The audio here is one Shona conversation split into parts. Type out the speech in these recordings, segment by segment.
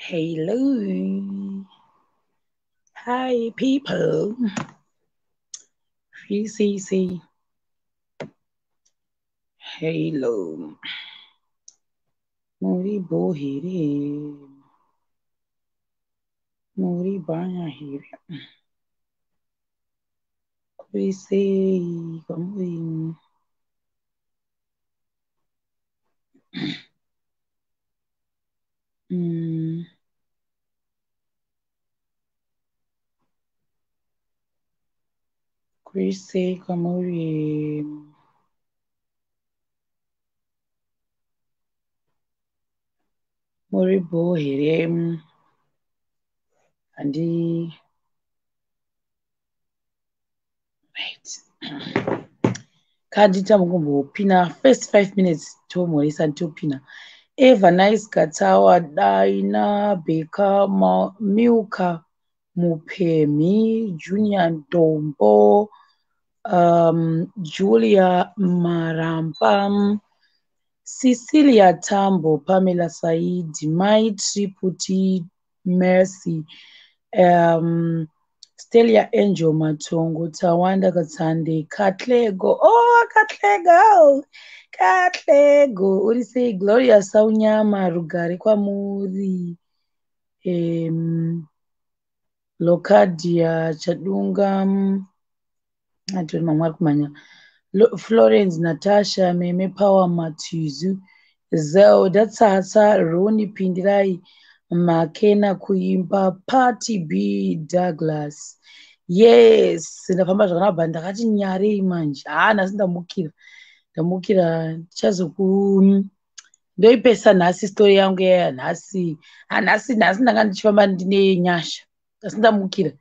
Hello. Hi, people. VCC. Hello. Muri bho here. Muri banya here. Kuri sei kwamuri. Kuri sei kwamuri. Muri bho here. Handi. Right. Kandita mukumbopina first 5 minutes tomhoresa topina. Eva Nice Gatawa, Daina Beka, Milka Mupemi, Junior Ndombo, Julia Maramba, Cecilia Tambo, Pamela Said, Mai Triple T Mercy, Stelia Angel Matongo, Tawanda Katsande, Katlego, oh Katlego, Katlego, uri sei Gloria Saunyama, rugare kwamuri, Locadia Chadunga, atori mamwe ari kumhanya, Florence Natasha, Meme Power Matizu, Zelda Tsatsa, Roni Pindirai, Makena Kuimba, Party B Douglas. Yes, ndafamba zvakanaka but ndakati nyarei manje. Ha, nhasi ndamukira. Ndamukira ndichazoku ndoipesa nhasi story yangu yaya nhasi. Ha, nhasi nhasi ndanga ndichifamba ndine nyasha. Asi ndamukira.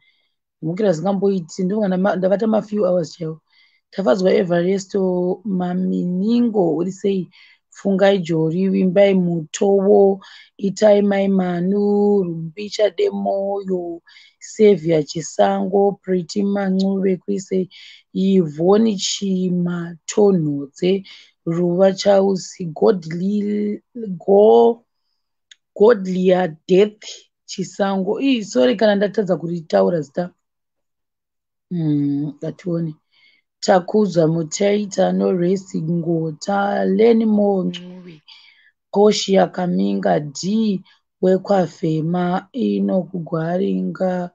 Ndamukira zvingamboiti ndonga ndavata mafew hours chaiwo. Tafadzwa Everesto Maminingo uri sei? Fungai Jori, Vimbai Mutowo, Itai Mai Manu, Rumbicha Demoyo, Saviour Chisango, Pretty Mancube kuri sei? Yvonne Chimatonhodze, Ruva Chausi, Godly, Go, Godlia Death Chisango. Ii, sorry kana ndatadza kuritaura zita. Ngatione. Takudzwa Mutaita, Noresi Ngota, Lenmore Ncube, Portia Kaminga, D wekwafema, Inokugwaringa,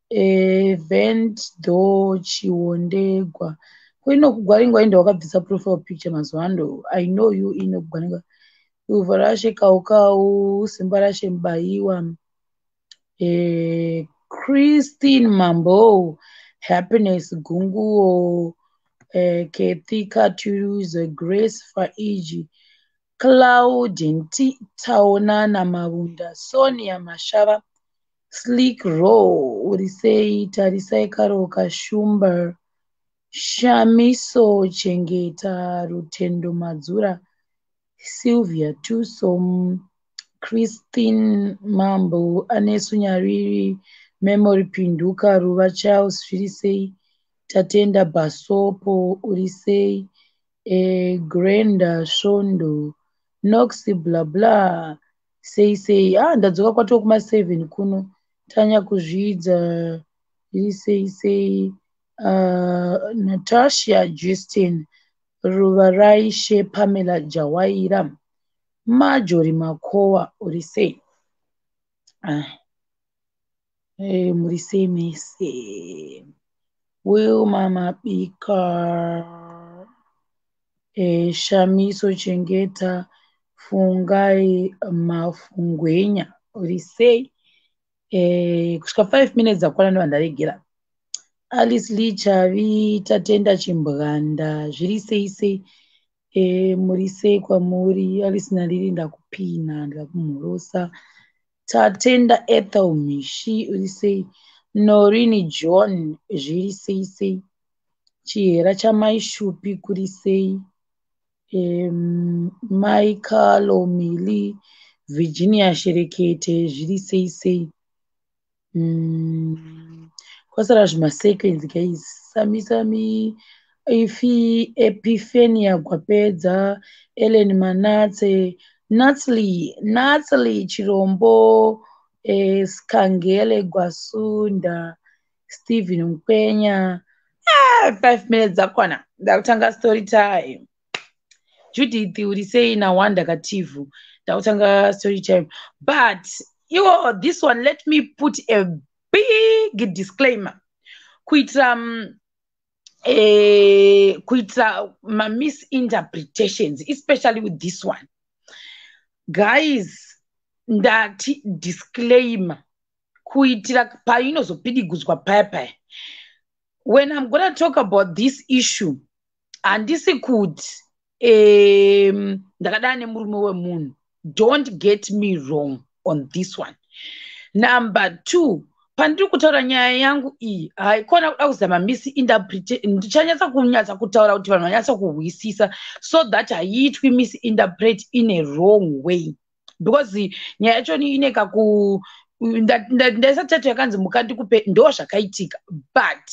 Event Tho Chiwondegwa. Ko Inokugwaringwa inde wakabvisa profile picture mazuva ano. I know you Inokugwaringwa. Uvarashe Kaukau, Simbarashe Mbayiwa, Christine Mambo, Happiness Gunguo, Kathy Katuruza, Grace Faiji, Claudine T. Taonana Mabunda, Sonia Mashava, Slick Row, Urisei, Tarisai Karoka, Shumba, Shamiso Chengeta, Rutendo Madzura, Sylvia Tusom, Christine Mambo, Anesu Nyariri, Memory Pinduka, Ruva Charles, Zvirisei, Tatenda Basopo, Urisei, Grenda Shondo, Noxy bla bla, sei sei. Ah, ndadzoka kwatoo kuma 7 kuno. Tanya Kuzvidza, zviri sei sei. Natasha Justin, Ruva Raishe, Pamela Jawaira, Marjorie Makowa, uri sei? Ah. Muri sei mese? Wilma Mabika, Shamiso Chengeta, Fungai Mafungwenya, uri sei? Kusvika 5 minutes dzakwana ndobva ndaregera. Alice Lee Chavi, Tatenda Chimbwanda, zviri sei sei? Muri sei kwamuri? Alice Naliri ndakupina, ndakumhorosa. Tatenda Ethel Mishi, uri sei? Norini John, zviri sei sei? Chihera chamai Shupi kuri sei? Michael Mili, Virginia Sherekete, zviri sei sei? Kwasara zvimaseconds guys. Sami Sami, Ifi Epiphania Gwapedza, Ellen Manatse, Natalie, Natalie Chirombo, Skangele Gwasunda, Stephen Mkwenya. Ah, 5 minutes dzakwana, ndakutanga story time. Judith, uri sei? Nawanda Kativhu, ndakutanga story time. But iwo this one, let me put a big disclaimer kuitira kuitira mamisinterpretations, especially with this one. Guys, ndati disclaimer kuitira painozopidigudzwa paya paya. When I'm gonna talk about this issue, handisi kuti ndakadana nemurume wemunhu. Don't get me wrong on this one. Number two, pandiri kutaura nyaya yangu iyi, haikona kuda kuzama misinterpret. Ndichanyatsa kunyatsa kutaura kuti vanhu vanyatsa kuhwisisa, so that haiitwi misinterpret in a wrong way, because nyaya yachoni ine kaku ndaisa title yakanzi "Mukandikupe". Ndo zvakaitika, but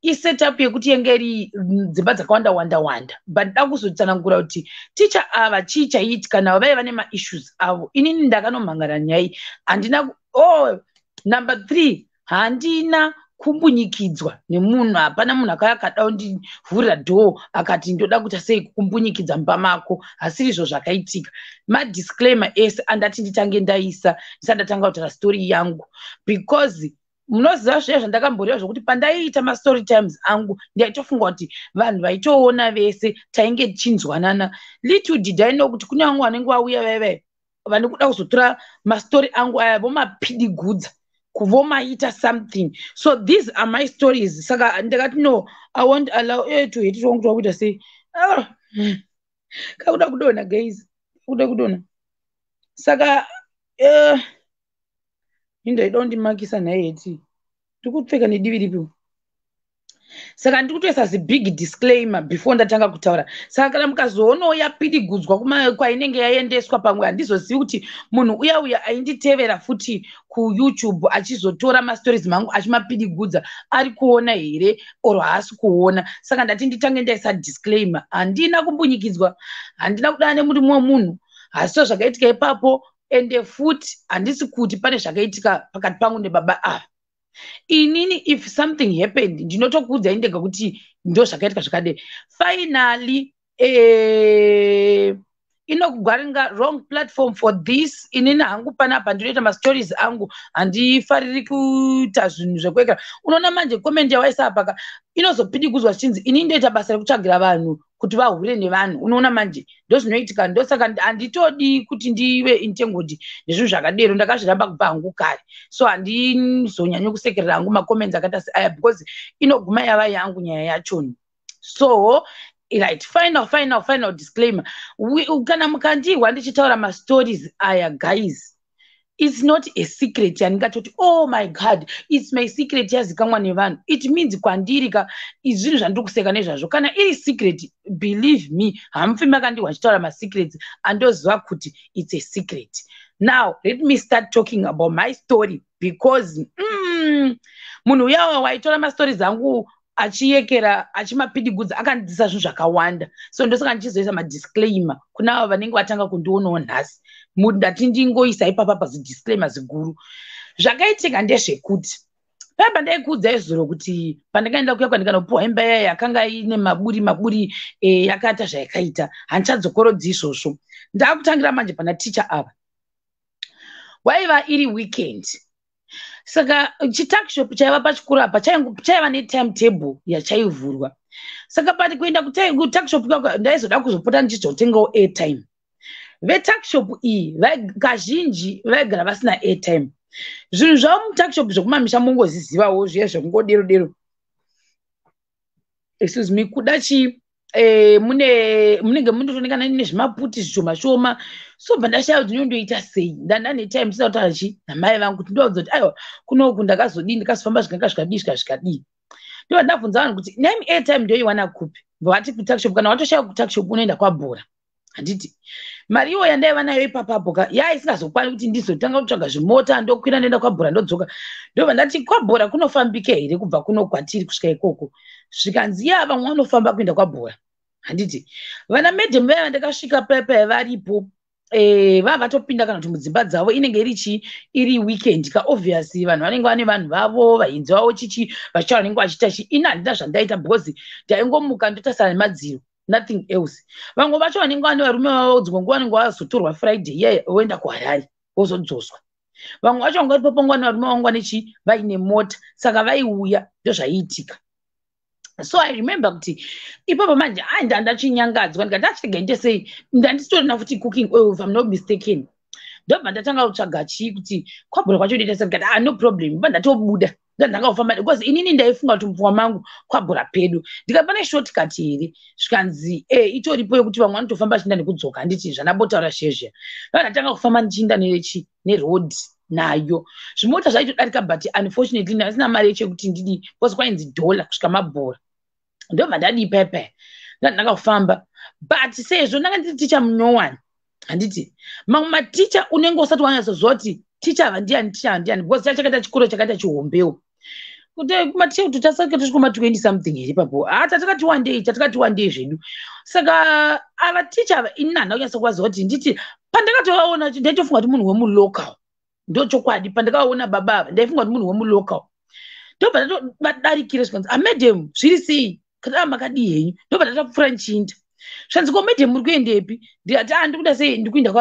isetup yekuti yenge iri dzimba dzakawanda wanda wanda. But nda kuzotsanangura kuti ticha ava chii chaiitika navo. Vaiva nemaissues avo. Inini ndakanomhangana nyai, handina. Oh, number three, handina kumbunyikidzwa nemunhu. Hapana munhu akauya akada kundivhurira door akati ndoda kuita sei, kukumbunyikidza mumba mako. Hasirizvo zvakaitika. Madisclaimer ese andati nditange ndaisa ndisati ndatanga kutaura story yangu, because munoziva zviya zvandakamboreva zvokuti pandaiita mastory times angu, ndaitofunga kuti vanhu vaitoona vese tainge tichinzwanana. Little did I know kuti kune vamwe vanenge vauya vaivai vane kuda kuzotora mastori angu aya, vomapidigudza, vomaita something. So these are my stories. Saka ndakati no, I won't allow to hate wangu twakuita sei. Ah, kakuda kudonha guys, kakuda kudonha. Saka indaida kundimakisa nhai heti, ndikupfeka nedivi ripiwo. Saka ndiri kutoisa zibig disclaimer before ndatanga kutaura. Saka kana mukazoonawo yapidigudzwa kwainenge yaendeswa, pamwe handizozivi kuti munhu uya uya ainditevera futi kuYouTube achizotora mastories mangu achimapidigudza ari kuona here or haasi kuona. Saka ndati nditange ndaisa disclaimer: handina kumbunyikidzwa, handina kudana nemurume wemunhu, hasiso zvakaitika ipapo. Ende futi handisi kuti pane zvakaitika pakati pangu nebaba ava. Inini if something happened, ndinotokuudzai ndega kuti ndo zvakaitika zvakadai. Finally, inokugwaringa wrong platform for this. Inini hangu panapa ndinoita mastories angu, handifariri kuita zvinhu zvekuekera. Unoona manje comment yawaisa apaka inozopidigudzwa zvichinzi inini ndoita basa rekutsvagira vanhu kuti vahure nevanhu. Unoona manje ndo zvinoitika. Ndosaka handitodi kuti ndive entangled nezvinhu zvakadero. Ndakazviramba kubva hangu kare, so handizonyanyi kusekerera hangu macomments akaita seaya, because inoguma yava yangu nyaya yachoni. So right, final, final, final disclaimer. Kana mukandihwa ndichitaura mastories aya, guys, it's not a secret yandingatoti, "Oh my God, it's my secret, yazikamwa nevanhu." It means kwandiri ka zvinhu zvandiri kuseka nezvazvo. Kana iri secret, believe me, hamufi makandihwa ndichitaura masecrets andoziva kuti it's a secret. Now let me start talking about my story, because munhu uyawa waitora mastories angu achiyekera, achimapidigudza, akandidzisa zvinhu zvakawanda. So ndosaka ndichizoisa madisclaimer kuna avo vanenge vatanga kundionawo nhasi. Ndati ndingoisa ipapa pazidisclaimer ziguru. Zvakaitika ndezvekuti paya pandaikuudzai zuro kuti pandakaenda kuya kwandikanopuhwa imba yaya yakanga ine maburi maburi, yakaita zvayakaita, handichadzokorodzi izvozvo. Ndakutangira manje pana ticha ava. Waiva iri weekend, saka chituckshop chaiva pachikuru apa chaiva netime table yachaivhurwa. Saka pati kuenda kutuckshop ikako, ndaizoda kuzopota ndichizotengawo airtime. Vetuckshop iyi kazhinji vaigara vasina airtime. Zvinhu zvavo mutuckshop zvekumamisha mungozizivawo zviya zvekungodero dero, excuse me, kuda chii, mune munenge mundotoonekana nezvimaputi zvishoma shoma. So bva ndashaya kuti ndinondoita sei. Ndanda netime tisina kutaura chi namai vangu kuti ndovaudza kuti aiwa, kunoku ndakazodii, ndakazofamba zvikanga zvikadii, svika zvikadii. Ndobva ndabvunza vanhu kuti name airtime ndoiwana kupi? Vati kutuckshop. Kana watoshaya kutuckshop, unoenda kwabhora. Handiti mari iwo yandaiva nayo ipapapo ka yaa isingazokwani kuti ndizotanga kutsvaga zvimota, ndokwira ndoenda kwabhora, ndodzoka. Ndobva ndati kwabhora kunofambika here kubva kuno kwatiri kusvika ikoko? Zvikanzi ya, vamwe vanofamba kuenda kwabhora. Handiti vana madam vaya vandakasvika paya paya varipo. Vava vatopinda kana kuti mudzimba dzavo, inenge iri chii, iri weekend ka. Obvious vanhu vanenge vane vanhu vavo, vahinzi vavo, chichi vachicha, vanenge vachiita chi. Ini handina zvandaita because ndaingomuka ndotasana nemadziro, nothing else. Vamwe vacho vanenge vane varume vavo, dzimwe nguva vanenge vazotorwa Friday iye voenda kuHarare, vozodzoswa. Vamwe vacho vanga varipo panguva nevarume vangu vanechi vaine mota, saka vaiuya. Ndozvaiitika. So I remember kuti ipapo manje ai ndandachinyangadzwa, ndikati achirega inde sei, ndandisitorina futi cooking oil, if I'm not mistaken. Ndobva ndatanga kutsvaga chii, kuti kwabhura kwacho ndoita sei. Ndikati, "Ah, no problem." Bva ndatobuda, ndandanga kufamba because inini ndaifunga kuti mupfungwa mangu kwabhura pedu. Ndikati, "Pane shortcut here?" Zvikanzi, "E, itoripo yekuti vamwe vanotofamba vachiinda nekudzoka." Handiti zvandambotaura zvezviya? Ndatanga kufamba ndichiinda nechi neroad nayo, zvimota zvaitodarika, but unfortunately ndasina mari yechekuti ndidi because kwainzi dollar kusvika mabhora. Ndobva ndadii paipai, ndandanga kufamba, but sezvo ndanga ndiri ticha munyowani, handiti mamwe maticha unenge usati wanyatsoziva kuti ticha ava ndiani, ticha ava ndiani, because chachakaita chikoro chakaita chihombewo, kuti maticha kuti tasaka tosvika ma20 something here ipapo. Ha, tatakati wandei, tatakati wandei zvedu. Saka ava ticha ava, ini handina kunyatsa kuvaziva kuti nditi pandakatovaona ndaitofunga kuti munhu wemulocal. Ndochokwadi, pandakavaona baba ava ndaifunga kuti munhu wemulocal. Ndobva ndatovadarikira, zvikanzi, "Amadam, zviri sei?" Kati, "A, makadii henyu?" Ndobva ndatapfuura nchinda. Zvikanzi, "Ko madam, muri kuendepi?" Ndikati, "A, ndikuda sei, ndikuenda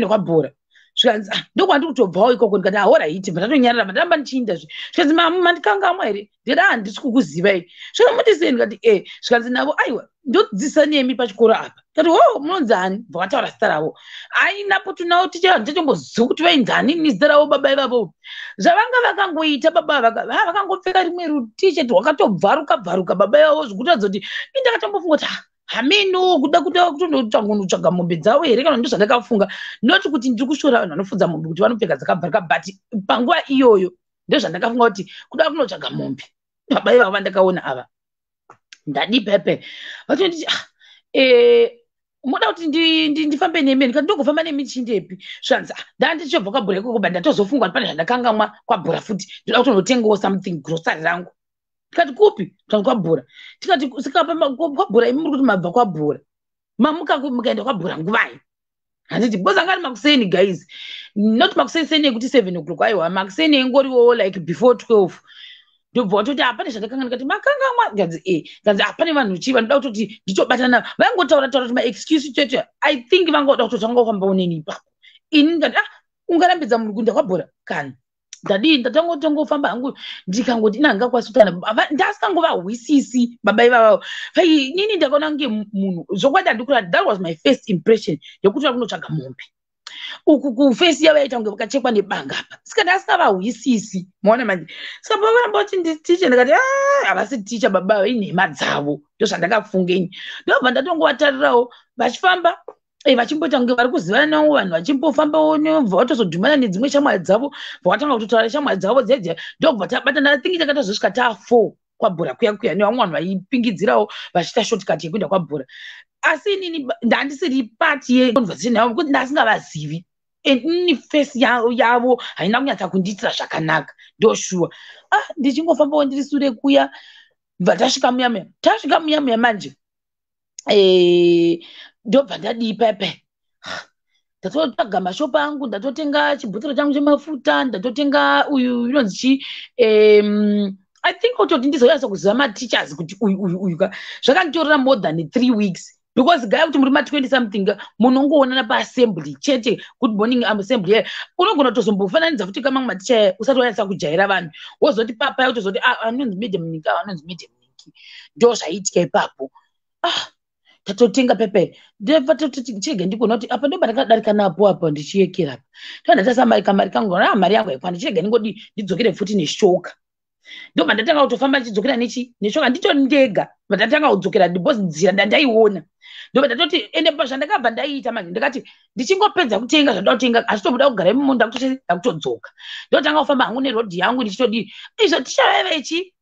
kwabhora." Zvikanzi, "Ah, ndokwandiri kutobvawo ikoko." Ndikati, "Alright." Bva ndatonyarara, ndaramba ndichiinda zve. Zvikanzi, "Mandikangamwa here?" Ndikati, "A, handisi kukuzivai." Zvikanzi, "Muti sei?" Ndikati, "E." Zvikanzi navo, "Aiwa, ndodzidzisa nemi pachikoro apa." Ndikati, "Ho, munonzi ani?" Bva vataura zita ravo. Ainapo tunawo ticha, handichatombozivi kuti vainzani ni zita ravo baba ivavo. Zvavanga vakangoita baba vakangopfeka rimwe ruticheti rwakatobvaruka bvaruka baba ivavo, zvikuratidza kuti indakatombofunga kuti, "Ah, hameno kuda kutondotsvaga mombe dzavo here?" Kana ndozvandakafunga, not kuti ndiri kushora vanhu vanofudza mombe kuti vanopfeka dzakabvaruka, but panguva iyoyo ndozvandakafunga kuti kuda kunotsvaga mombe baba ivavo vandakaona ava. Ndadi pepe vatonditi, "Ah, muda kuti ndifambe nemi?" Ndikati, "Ndogofamba nemi chindepi?" Zvanzi, "Ah, ndaa ndichibva kwabhura ikoko, but ndatozofunga kuti pane zvandakangamwa kwabhura futi, ndoda kutonotengawo something, grocery rangu." Tikati, "Kupi?" Zvanzi, "Kwabhura." Tikati, "Saka kwabhura imi muri kuti mabva kwabhura, mamuka mukaenda kwabhura nguvai?" Handiti because anga ari makuseni, guys, not makuseni seni ekuti 7 o'clock, aiwa, makuseni engoriwo like before 12. Ndobva watoti, "Hapane zvandakanga." Ndikati, "Makangamwa?" Nganzi, "E." Nganzi, "Hapane vanhu chii vanoda kutoti nditobatana." Vaingotaura taura kuti maexcuse chete. I think vangoda kutotanga kufambawo neni ipapo. Ini ndikati, "Ah, ungarambidza munhu kuenda kwabhora kani?" Ndadii, ndatangotongofamba hangu. Ndikangoti ina hangakwanisi kutaura, ndasingangovahwisisi baba ivavavo. Inini ndakaona kunge munhu, zvokwadi handikura, that was my first impression yekuti vari kunotsvaga mombe. Uku kuface yavo yaita kunge vakachekwa nebanga apa, saka ndasingavahwisisi. Maona manje? Saka pavaramba kuti nditiche, ndikati, ah, havasi ticha baba, inhema dzavo. Ndozvandakafunga ini. Ndobva ndatongovatarirawo vachifamba, vachimboita kunge vari kuzivana navo vanhu, vachimbofambawo, bva vatozodhumana nedzimwe shamwari dzavo, bva vatanga kutotaura shamwari dzavo dzedze. Ndobva tabatana thingi, takatozosvika taa4 kwabhura kuya kuya nevamwe vanhu vaipingidzirawo vachiita shortcut yekuenda kwabhura. Asi inini ndandisiri part yeconversation yavo nekuti ndasingavazivi, and inini face yavo haina kunyatsa kundiitira zvakanaka, ndoshuwa. Ah, ndichingofambawo ndiri sure kuya, bva tasvika muya muya, tasvika muya muya manje, ndobva ndadii pepe, ndatotsvaga mashopu angu, ndatotenga chibhotoro changu chemafuta, ndatotenga uyu inonzi chi I think kutoti ndizonyatsa kuziva mateachers kuti uyu, uyu, uyu ka, zvakanditorera more than 3 weeks because gaya kuti muri ma20 something, munongoonana paassembly chete, good morning assembly. Ye unogona kutozombofananidza futi kamamwe maticha usati wanyatsa kujaira vanhu, wozoti papa utozoti, "Ah, anonzi madam ningi, anonzi madam ningi." Ndo zvaiitika ipapo. Ah, tatotenga pepe, chege ndikuona kuti apa ndoba ndakadarika napo apa ndichiyekera apa, ndoba ndatasa kamari kangu. Ah, mari yangu haikwana, chirega ndingodi ndidzokere futi neshoka. Ndobva ndatanga kutofamba ndichidzokera nechi neshoka, nditori ndega. Ndatanga kudzokera because nzira ndandaiona. Ndobva ndatoti ende zvandakabva ndaiita manje, ndikati ndichingopedza kutenga zvandoda kutenga, hazvitobuda kugara imomo, ndakutodzoka. Ndotanga kufamba hangu nerodhi yangu ndichitodii izvo. Tichavaiva ichi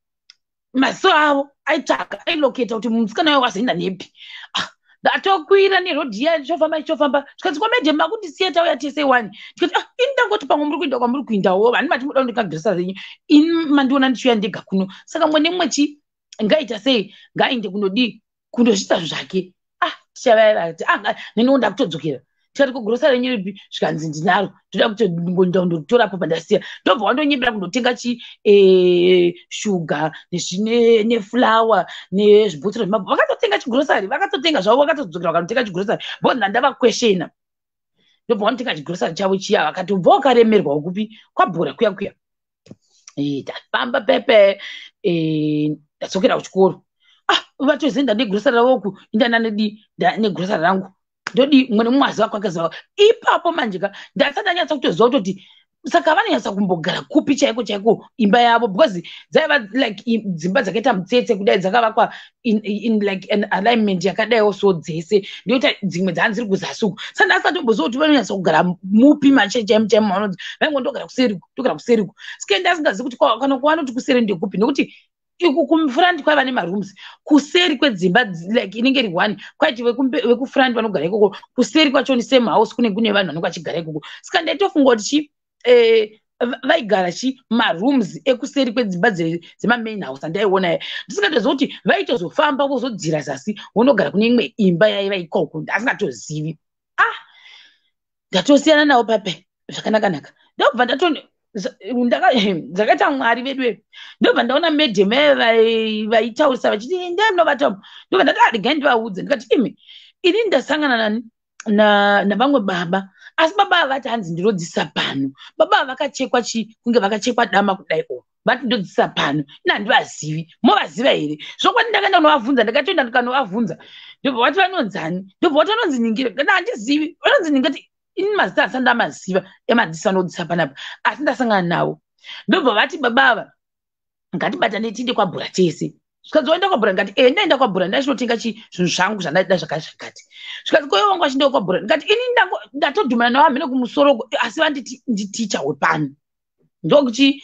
maziso avo aitsvaka, ailoketa kuti musikana wayo wazoenda nepi. Ah, ndatokwira nerodhi iya, ndichofamba, ndichofamba, zvikanzi, "Kwamadam, makundisiya, tauya tese wani." Ndikati, "Ah, ini ndangoti pamwe muri kuenda kwamuri kuendawo, vani mati muda kundikagirisa zenyu. Ini mandiona ndichiuya ndega kuno, saka mwe nemwe chi ngaita sei, ngainde kunodii, kundozviita zvake." Ah, tichavaya vati, "Ah, neniwo ndakutodzokera." Tikati, "Kugrocery renyu ripi?" Zvikanzi, "Ndinaro, ndoda kutondotorapo pandasiya." Ndobva wandonyembera kundotenga chi shuga neflour nezvibhotoro zvemabho. Vakatotenga chigrocery, vakatotenga zvavo, vakatodzokera vakanotenga chigrocery because ndandavakweshena. Ndobva wanotenga chigrocery chavo chiya, vakatobva wakaremerwa kupi kwabhora kuya kuya. Tafamba pepe, ndadzokera kuchikoro. Ah, vatozoenda negrocery ravoku, indana nedi negrocery rangu. Ndodi mumwe nemumwe aziva kwake ziva ipapo. Manje ka ndasati ndanyatsa kutoziva kutoti saka vanonyatsa kumbogara kupi chaiko chaiko imba yavo, because dzaiva like dzimba dzakaita mutsetse kudai, dzakavakwa in like an alignment yakadaiwo. So dzese ndoita dzimwe dzanga dziri kuzasi uku, saka ndasati kuti vanonyatsa kugara mupi mache chaimo chaimo. Vanonzi vaingondogara kuseriku, ndogara kuseriku. Sike ndasingazivi kuti kana kuvanoti kuseri ndekupi, nekuti iku kufront kwaiva nemarooms kuseri kwedzimba, like inenge iri one. Kwaiti vekufront vanogara ikoko, kuseri kwacho ni same house kune vanhu vanenge vachigara ikoko. Saka ndaitofunga kuti chi vaigara chi marooms ekuseri kwedzimba dzemamain house andaiona, ndisingatozivi kuti vaitozofamba vozodzira zasi vonogara kune imwe imba yaiva ikoko. Ndasingatozivi. Ah, ndatosiyana navo pape zvakanaka-naka. Ndobva ndato dzakaita Mwari vedu vedu. Ndobva ndaona madam vaitaurisa vachiti ndemunovata. Ndobva ndati, "Ah, regai ndivaudze." Ndikati, "Imi, ini ndasangana nani navamwe baba, asi baba ava vati hanzi ndinodzisa pano." Baba ava vakachekwa chi kunge vakachekwa dama kudai o, vati ndodzisa pano, ina handivazivi. Movaziva here? Zvokwadi ndakaenda kunovabvunza, ndakatoenda ndikanovabvunza. Ndobva vati vanonzani? Ndobva vati vanonzi ningire. Kana handizivi vanonzi ningati ini mazita asati ndamaziva emadziso anodzisa panapa, asi ndasangana navo. Ndobva vati, "Baba ava, ngatibatane tiinde kwabhura tese." Zvikanzi, "Waenda kwabhura?" Ndikati, "E, ndaenda kwabhura, ndachinotenga chi zvinhu zvangu zvandaida zvakati zvakati." Zvikanzi, "Koiwe wangu achindiwo kwabhura?" Ndikati, "Ini ndatodhumana navo hamene kumusoro, asi vanditi nditicha wepano." Ndokuti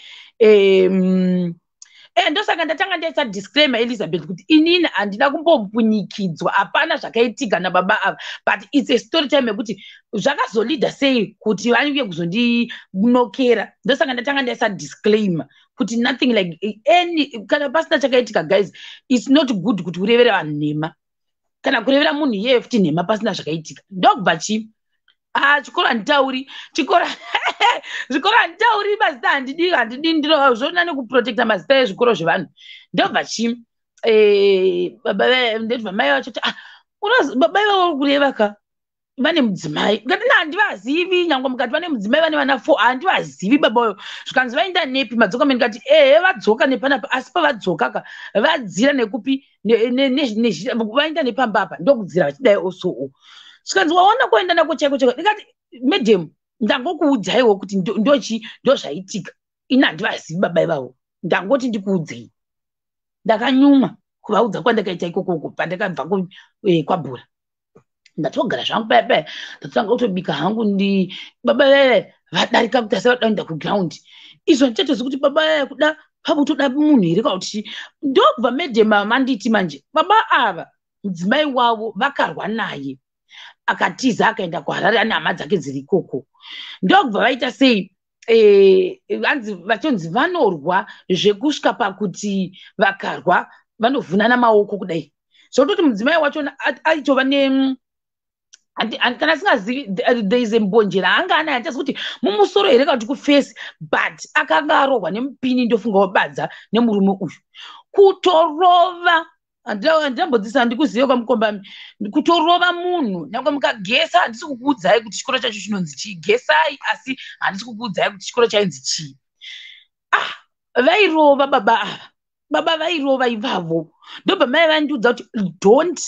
ndosaka ndatanga ndaisa disclaimer, Elizabeth, kuti inini handina kumbobvunyikidzwa, hapana zvakaitika nababa ava, but it's a story time yekuti zvakazolida sei kuti vange kuzondinokera. Ndosaka ndatanga ndaisa disclaimer kuti nothing like any, kana pasina chakaitika. Guys, it's not good kuti urevere vanhu nhema, kana kurevera munhu iyeye futi nhema pasina zvakaitika. Ndokubva chii? Ah, chikoro handitauri, chikoro, zvikoro handitauri mazita, handidi, handidi, ndinozvona nekuprotecta mazita ezvikoro zvevanhu. Ndobva chi baba, ndobva mai vachoti, "Ah, baba ivavo uri kureva ka vane mudzimai?" Ngati, "Na, handivazivi. Nyange mukati vane mudzimai, vane vana four, handivazivi baba vayo." Zvikanzi, "Vaenda nepi? Madzoka meni?" Ndikati, "Ehe, vadzoka nepanapa, asi pavadzoka ka vadzira nekupi, vaenda nepamba apa, ndokudzira vachidai osoo." Zvikanzi, "Waona kuenda nako chaiko chaiko?" Ndikati, "Madam, ndangokuudzaiwo kuti ndochi ndozvaitika. Ini handivazivi baba ivavo, ndangoti ndikuudzei." Ndakanyumwa kuvaudza kwandakaita ikokoko pandakabva kwabhura. Ndatogara zvangu paya paya, ndatotanga kutobika hangu. Ndi baba veve vadarika kuti asi vada kuenda kuground izvo, ndichatozi kuti baba veve kuda pakutoda munhu here kana kuti. Ndokubva madam manditi manje baba ava mudzimai wavo vakarwa naye, akatiza akaenda kuHarare, ane hama dzake dziri ikoko. Ndokubva vaita sei, hanzi vachonzi vanorwa zvekusvika pakuti vakarwa vanovhunana maoko kudai, zvokutoti mudzimai wacho aitova ne kana asingazivi, there is a mbonjera anga anaye, handichazi kuti mumusoro here kana kuti kuface, but akanga arohwa nemupini, ndofunga wabadza nemurume uyu. Kutorova, handinambodzisa, handikuzive kwamukombami, kutorova munhu nyange mukagesa. Handisi kukuudzai kuti chikoro chacho chinonzi chii, gesai, asi handisi kukuudzai kuti chikoro chainzi chii. Ah, vairova baba ava, baba vairova ivavo. Ndobva mai vandiudza kuti don't,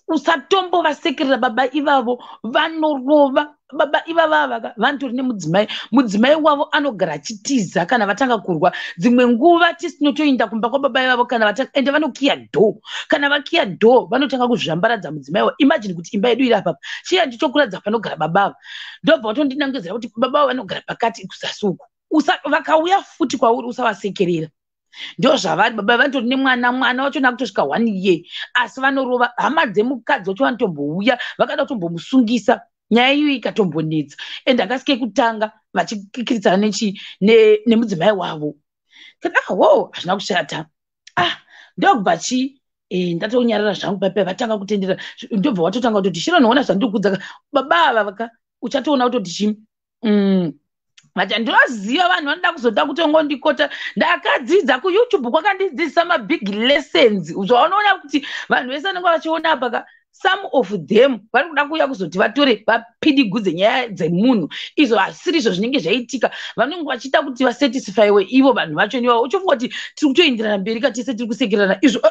usatombovasekerera baba ivavo, vanorova baba ivava. Avaka vanotori nemudzimai, mudzimai wavo anogara achitiza kana vatanga kurwa. Dzimwe nguva tisinotoinda kumba kwababa ivavo kana vatanga, ende vanokiya door. Kana vakiya door, vanotanga kuzvambaradza mudzimai wavo. Imagine kuti imba yedu iri apapa, chiya ndichokuradza panogara baba ava. Ndobva vatondinangedzera kuti baba avo vanogara pakati kuzasi uku, vakauya futi kwauri usavasekerera, ndo zvavari. Baba vanotori nemwana, mwana wacho nakutosvika one year, asi vanorova. Hama dzemukadzi wacho vanotombouya vakada kutombomusungisa, nyaya iyo ikatombonetsa, ende akasike kutanga vachikikiritsana nechi nemudzimai wavo. Kati, "Ah, wo, hazvina kushata." Ah, ndokubva chi Ndatonyarara zvangu paipai, vatanga kutendera, ndobva watotanga kutoti, "Sharon, ona zvandiri kuudza baba ava vaka." Uchatoona kutoti chii. But ndinoziva vanhu vanoda kuzoda kutongondikota. Ndakadzidza kuYouTube, kwakandidzidzisa mabig lessons. Zvaunoona kuti vanhu vese vanenge vachiona apa, some of them vari kuda kuuya kuzoti vatore vapidigudze nyaya dzemunhu. Izvo hasiri izvo zvinenge zvaitika. Vanenge vachiita kuti vasatisfyiwe ivo vanhu vacho. Niva uchifunga kuti tiri kutoenderana mberi katese, tiri kusekererana. Izvo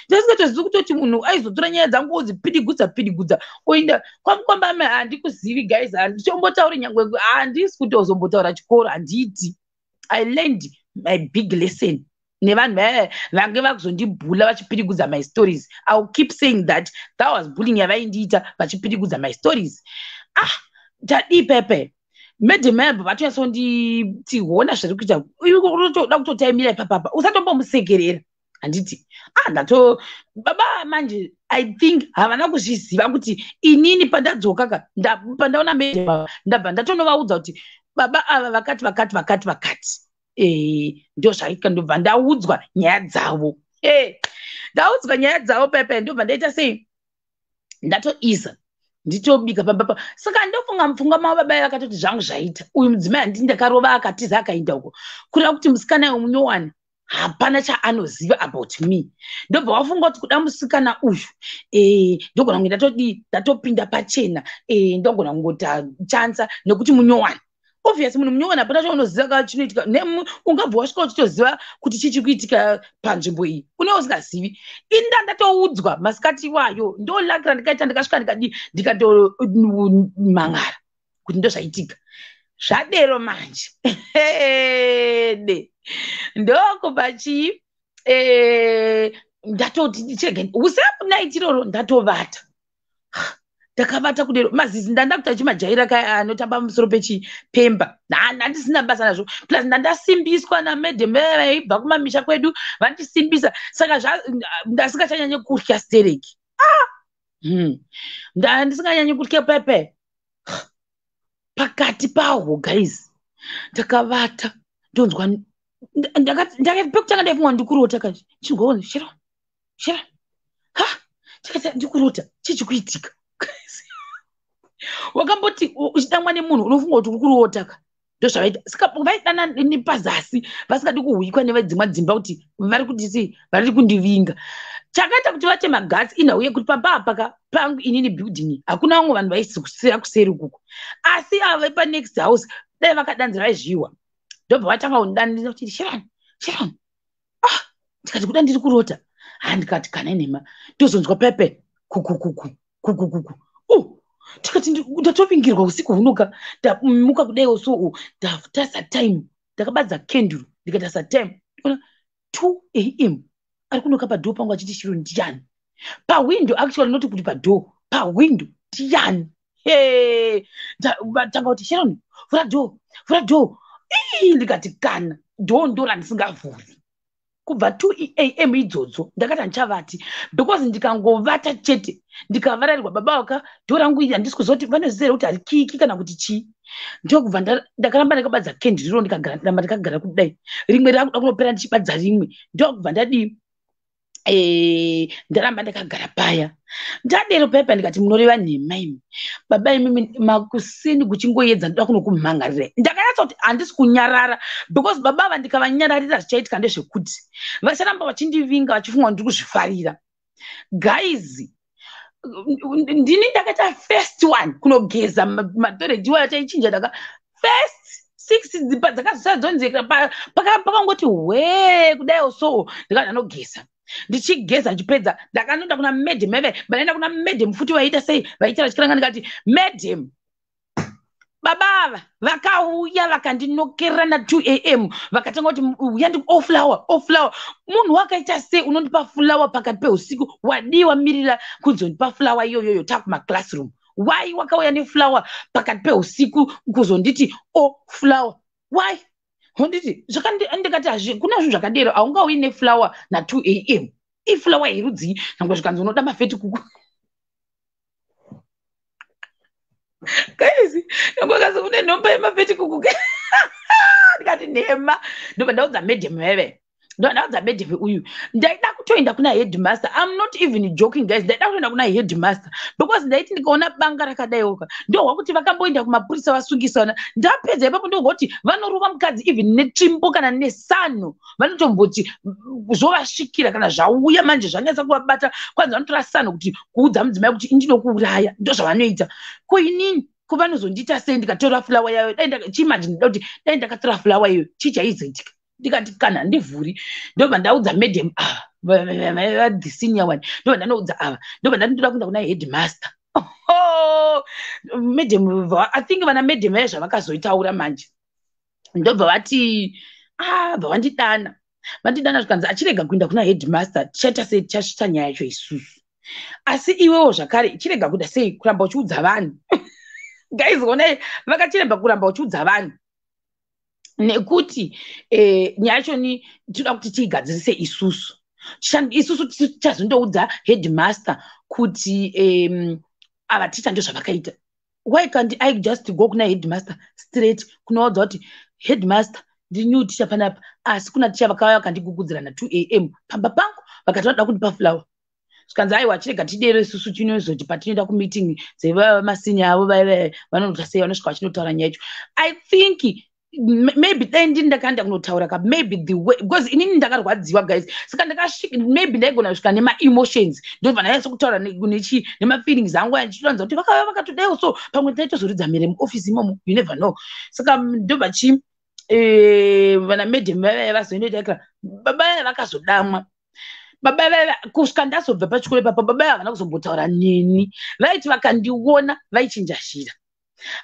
ndasingatozivi kutoti munhu aizotora nyaya dzangu odzipidigudza pidigudza oinda kwamukwambame. Handikuzivi guys, handichombotauri, nyangwe handisi kutozombotaura chikoro handiiti. I learned my big lesson nevanhu vaya vange vakuzondibhula vachipirigudza my stories. I will keep saying that that was bullying yavaindiita vachipirigudza my stories. Ah, tadii pepe? Madam abo vatonyatsonditi, "Hona zviri kuita, utoda kutotaimira ipapapa, usatombomusekerera." Handiti? Ah, ndato baba manje, I think havana kuzviziva kuti inini pandadzoka ka, pandaona madam, ndabva ndatonovaudza kuti baba ava vakati, vakati, vakati, vakati. Ndo zvaitika. Ndobva ndaudzwa nyaya dzavo. Ndaudzwa nyaya dzavo pepe, ndobva ndaita sei? Ndatoisa nditobika pambapa. Saka ndofunga mupfungwa mavo baba vakatoti, "Zvangu zvaita, uyu mudzimai handii ndakarova akatiza akaenda uko, kureva kuti musikana wemunyowani hapana chaanoziva about me." Ndobva wafunga kuti kuda musikana uyu, ndogona kunge ndatodii, ndatopinda pachena, ndogona kungota chansa nekuti munyowani. Obvious, munhu munyowani hapana chaunoziva ka chinoitika. Ungabva wasvika uchitoziva kuti chii chiri kuitika panzvimbo iyi, une usingazivi. Inda ndatoudzwa masikati iwayo. Ndo luck randikaita, ndikasvika ndikadii, ndikatomangara kuti ndo zvaitika. Zvadero manje de ndokubva chii, ndatoti chirege usiku night iroro ndatovata. Ndakavata kudero, mazizi ndanda kuti achimajaira kaya anotamba pamusoro pechipemba. Handisina basa nazvo, plus ndandasimbiswa namadam vaibva kumamisha kwedu, vandisimbisa. Saka ndasingachanyanyi kutya stereki. Ah! Ndandisinganyanyi kutya pepe. Pakati pahwo guys, ndakavata, ndonzwa pekutanga ndaifunga ndikurota ka. Chingoona, "Sharon, Sharon." Ha, tikati ndikurota, chii kuitika? Wakamboti uchidamwa nemunhu unofunga kuti uri kurota ka? Ndozvavaita. Saka vaidana nepazasi, vasingadi kuhwikwa nevedzimwa dzimba kuti vari kuti sei, vari kundivinga. Chakaita kuti vate magatsi inhau yekuti pamba apa pangu inini building hakuna vamwe vanhu vaisira kuseri ukuku, asi ava vepanext house dai vakadanzira vaizviwa. Ndobva vatanga kundidanira kuti, "Sharon, Sharon." Ah, ndikati kuda ndiri kurota. Ha, ndikati kana inhema. Ndozonzwa pepe kukukuku kukukuku. Tikati ndatovingirwa usiku hunoka. Ndamuka kudaiwo so, ndatarisa time, ndakabadza kenduru, ndikatarisa time, ndikaona 2 a.m. Ari kunoka padhoo pangu achiti, "Sharon, ndiani pahwindo?" Actually not kuti padhoo, pahwindo. "Ndiani?" Tanga kuti, "Sharon, vhura dhoo, vhura dhoo." Ii, ndikati kana dhoo ndo randisingavhuri. Kubva 2 a.m. idzodzo ndakati handichavati, because ndikangovata chete ndikavararirwa, baba vaka dhoo rangu iri handisi kuziva kuti vanoziva here kuti harikiki kana kuti chii. Ndokubva ndakaramba ndakabadza kendiri, ndikaramba ndakagara kudai, rimwe rakuda kunopera ndichibadza rimwe. Ndokubva ndadii, ndaramba ndakagara paya. Ndadero paipa, ndikati, "Munoreva nhema imi baba imimi. Makuseni kuchingoedza ndoda kunokumhangarira." Ndakanyatsa kuti handisi kunyarara, because baba ava ndikavanyararira zvichaitika ndezvekuti vacharamba vachindivinga vachifunga ndiri kuzvifarira. Guys, ndini ndakaita first one kunogeza matoilet iwayo taichinja. Ndaka first 6 dzakazosadzonzeka, pakangoti hwee kudaiwo so, ndikati ndanogeza. Ndichigeza, ndichipedza, ndakanoenda kuna madam eve. Ndaenda kuna madam futi, vaita sei, vaita vachikiranga. Ndikati, "Madam, baba ava vakauya vakandinokerera na2 a.m., vakatanga kuti uya ndi oflower oflower. Munhu wakaita sei unondipa flower pakati peusiku? Wadii wamirira kuzondipa flower iyoyoyo takumaclassroom? Why wakauya neflower pakati peusiku kuzonditi o flower? Why?" Honditi ndikati hazvi kuna zvinhu zvakadero. Haungauyi neflower na2 a.m. Iflower yerudzii? Nangwe zvikanzi unoda mafeti kuku. Guys, nangwe kazi une nhomba yemafeti kuku. Ndikati nhema. Ndobva ndaudza madam veve, ndobva ndaudza madam uyu ndaida. kutoenda kuna headmaster. I'm not even joking, guys. Ndaida kutoenda kuna headmaster because ndaiti ndikaona banga rakadaiwoka, ndohwa kuti vakamboenda kumapurisa vasungisana. Ndapedza ipapo, ndohwa kuti vanorova mukadzi even netsvimbo kana nesano. Vanotomboti zvovasvikira kana zvauya manje, zvanyatsa kuvabata, kwanzi vanotora sano kuti kuudza mudzimai kuti indinokuuraya. Ndo zvavanoita. Ko inini ko vanozondiita sei ndikatora fulawa yayo? Dai chiimagine, ndida kuti dai ndakatora fulawa iyoyo, chii chaizoitika? Ndikati kana ndivhuri. Ndobva ndaudza madam ava, the senior one. Ndobva ndanoudza ava, ndobva ndati ndoda kuenda kuna headmaster. Madam, I think vana madam vaya zvavakazoitaura manje, ndobva vati, ah, bva vandidana. Vandidana, zvikanzi achirega kuenda kuna headmaster, tichaita sei? Tichasvitsa nyaya yacho isusu, asi iwewo zvakare chirega kuda sei kuramba uchiudza vanhu. Guys, onai, vakachiremba kuramba uchiudza vanhu nekuti nyaya yachoni tinoda kuti tiigadzirise isusu. Isusu tichazondoudza headmaster kuti ava ticha ndo zvavakaita. Why can't I just go kuna headmaster straight, kunoudza kuti, "Headmaster, ndiri new ticha panapa, asi kuna ticha vakauya vakandigugudzira na2 a.m. pamba pangu, vakati vanoda kundipa flower"? Zvikanzi, "Aiwa, chirega tidero, isusu tinozoti patinoenda kumeeting dzevamasenior avo, vaiva vanoita sei, vanosvika vachinotaura nyaya yacho." I think maybe dai ndini ndakaenda kunotaura ka, maybe the way, because inini ndakarwadziwa, guys. Saka ndakasvika, maybe ndaigona kusvika nemaemotions, ndobva ndanyatsa kutaura nechi nemafeelings angu aya, ndichitoranza kuti vakauya vakatodaiwo. So pamwe taitozoridza mhere muofisi imomo, you never know. Saka ndobva chi vana madam vavaya vazoendoita, baba vaya vakazodamwa. Baba vaya, kusvika ndazobva pachikoro ipapo, baba vaya havana kuzombotaura neni. Vaiti vakandiona vaichinja shira,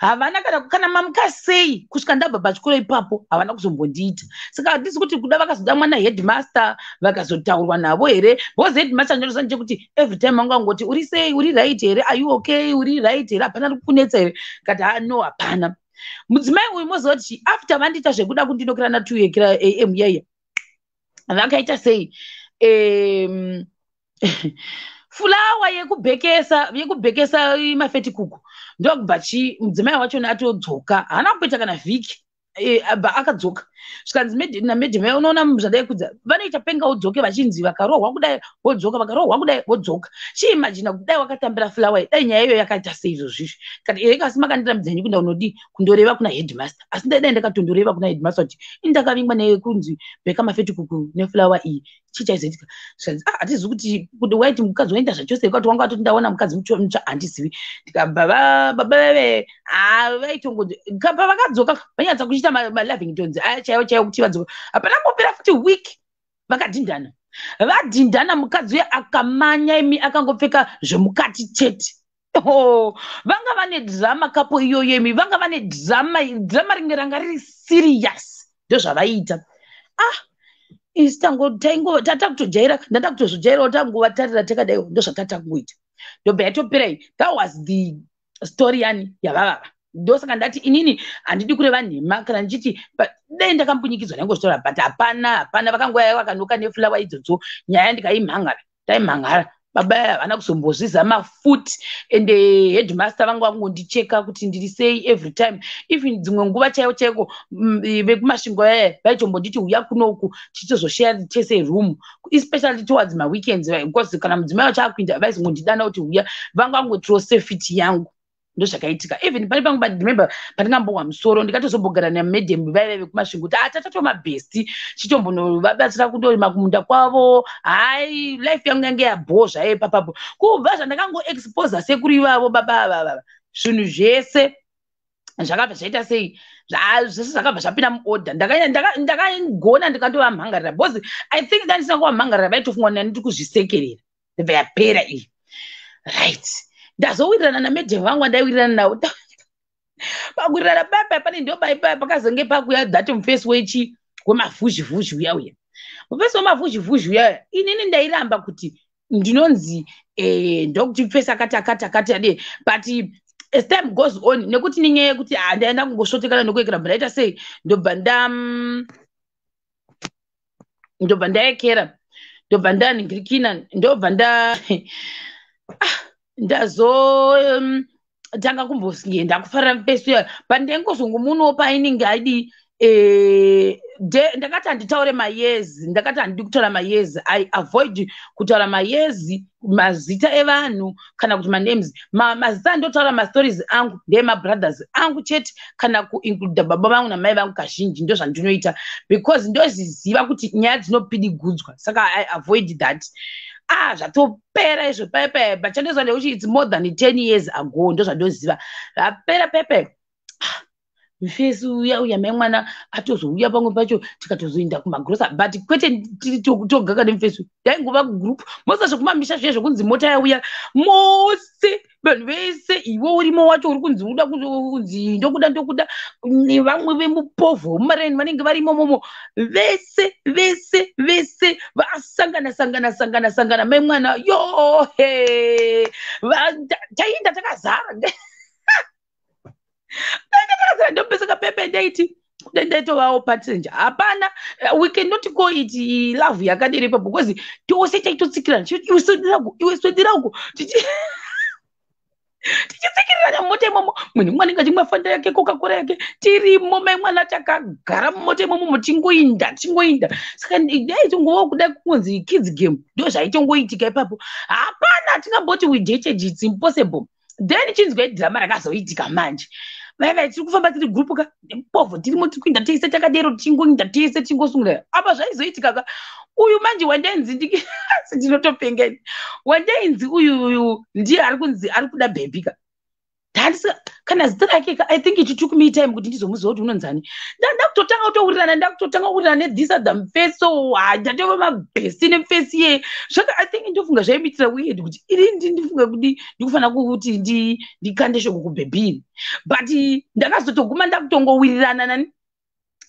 havana kana mamuka sei. Kusvika ndabva pachikoro ipapo, havana kuzombondiita. Saka handisi kuti kuda vakazoda mwana headmaster vakazotaurwa navo here, because headmaster ndinoziva ndechekuti every time vanga vangoti, "Uri sei? Uri right here? Are you okay? Uri right here? Hapana ri kunetsa here?" Kati, "Ha, no, hapana." Mudzimai uyu, moziva kuti after vandiita zvekuda kundinokira na2 a.m. yaiya, vakaita sei? Fulawa yekubhekesa mafetikuku. Ndokubva chi mudzimai wachona atodzoka, haana kumboita kana vhiki, abva akadzoka. Zvikanzi namadam, "Unoona zvadaikudza, vanoita penga udzoke, vachinzi vakarohwa kudai wodzoka, vakarohwa kudai wodzoka. Chiimagina kudai wakatambira fulawa, dai nyaya iyoyo yakaita sei izvozvizvi?" Kati, "Ere, kasi makandirambidza ini kuenda kunodi kundoreva kuna headmaster, asi dai ndakatondoreva kuna headmaster kuti ini ndakavingwa nekunzi bheka mafetikuku nefulawa iyi, chii chaizoitika?" Zvikanzi, "Ah, hatizivi kuti waiti mukadzi waenda zvachose, kwati wanga watoti ndaona mukadzi mutsva, handizivi." Ndikabva, baba veve vaitongo pavakadzoka vanyatsa kuchiita malovingtons aya chaivo chaivo kuti vadzoka. Hapana mbopera futi week, vakadhindana. Vadhindana, mukadzi uye akamanya imi, akangopfeka zvemukati chete. Oh, vanga vane drama kapo iyoyo imi, vanga vane drama, drama rimwe ranga riri serious. Ndozvavaiita. Ah, isi tata kutojaira, ndanda kutozojairawo, tangovatarira takadaiwo, ndozvatata kungoita. Ndobva yatopera iyi. That was the story yani yavavava. Ndosaka ndati inini handidi kureva nhema kana ndichiti dai ndakambunyikidzwa naingozvitaura, but hapana, hapana. Vakangoya vakanoka nefulawa idzodzo, nyaya ndikaimhangara, taimhangara. Baba havana kuzombozvizama futi. Ende headmaster vanga vangondicheka kuti ndiri sei every time. Even dzimwe nguva chaivo chaiko vekuMasvingo yaya vaitombonditi, "Uya kunoku tichitozosheya tese room," especially towards maweekends, because kana mudzimai wacho akuinda, vaizongondidana kuti uya. Vanga vangotiro safety yangu. Ndozvakaitika. Even pane pamwe, remember, pandingambohwa musoro, ndikatozombogara namadam vaiva vekuMasvingo kuti atatatoma best, chitombonovabatsira kundorima kumunda kwavo. Hai, life yangu yange yabho zvayo ipapapo. Kubva zvandakangoexposa sekuru ivavo, baba avavava, zvinhu zvese zvakabva zvaita sei, zvese zvakabva zvapinda muorder. Ndakagona ndikandovamhangarira, because I think ndandisina kuvamhangarira, vaitofunga ndandiri kuzvisekerera. Ndobva yapera iyi. Right, ndazowirirana namadam vangu andaiwirirana navo. Pakuwirirana papa pane ndo pakazenge pakuya that mufesi wechi wemavhuzhivhuzhi uya uya, mufesi wemavhuzhivhuzhi uya. Inini ndairamba kuti ndinonzi ndokuti mufesi akati akati akati ade, but as time goes on, nekuti nenyaya yekuti handaenda kungosvotekana nekuekera, bva ndaita sei, ndobva nda ndobva ndaekera, ndobva ndanhingirikina, ndobva nda ndazotanga kumbosingenda kufarira mufesi uya. But ndaingozongomuonawo painenge aidi. Ndakati handitaure mayears, ndakati handidi kutaura mayears. I avoid kutaura mayears, mazita evanhu kana kuti manames. Mazita andotaura mastories angu ndeemabrothers angu chete, kana kuincluda baba vangu namai vangu. Kazhinji ndo zvandinoita because ndozviziva kuti nyaya dzinopidigudzwa, saka I avoid that. Ah, zvatopera izvo pepe. Pachandoziva ndekuti it's more than 10 years ago, ndo zvandoziva zvapera pepe. Mufesi uya uya, mai mwana atozouya pamwe pacho, tikatozoenda kumagrosa, but kwete tiri togaka nemufesi, ndaingova kugroup mosa zvekumamisha zviye zvekunzi mota yauya, mose vanhu vese, iwe urimo wacho uri kunzi uda kunzi ndokuda, ndokuda, nevamwe vemupovho wemumareni vanenge varimo momo, vese vese vese vasangana sangana sangana sangana. Mai mwana yohe, taenda takazara, takazara. Ndopesaka pepe ndaiti ndaitovawo passenger. Hapana, we cannot call it love yakadero ipapo because tose taitotsikirana, iwe swedera uko, iwe swedera uko, tichitsikirirana mumota imomo. Munhu umwe anenge achimwa Fanta yake, Coca-Cola yake, tirimo mai mwana takagara mumota imomo, tichingoinda, tichingoinda. Saka daitongovawo kuda kunzi kids game, ndo zvaitongoitika ipapo. Hapana tingamboti we dated, it's impossible. Then chinzwa drama rakazoitika manje. Vaiva tiri kufamba tiri group ka, povho tirimo, tiri kuinda tese takadero, tichingoinda tese, tichingosungira. Apa zvaizoitika ka, uyu manje wandainzi ndinotopengeni, wandainzi uyu uyu ndiye ari kunzi ari kuda baby ka, ndandisa kana zita rake ka. I think it took me time kuti ndizomuziva kuti unonzani. Ndakutotanga kutowirirana, ndakutotanga kuwirirana nethis other mfeso, ndatova mabest nemfesi ye zvaka. I think ndofunga zvaimitira weird kuti iri ndifunga kuti ndikufanira kuti ndikande shoko kubaby, but ndakazotoguma ndakutongowirirana nani,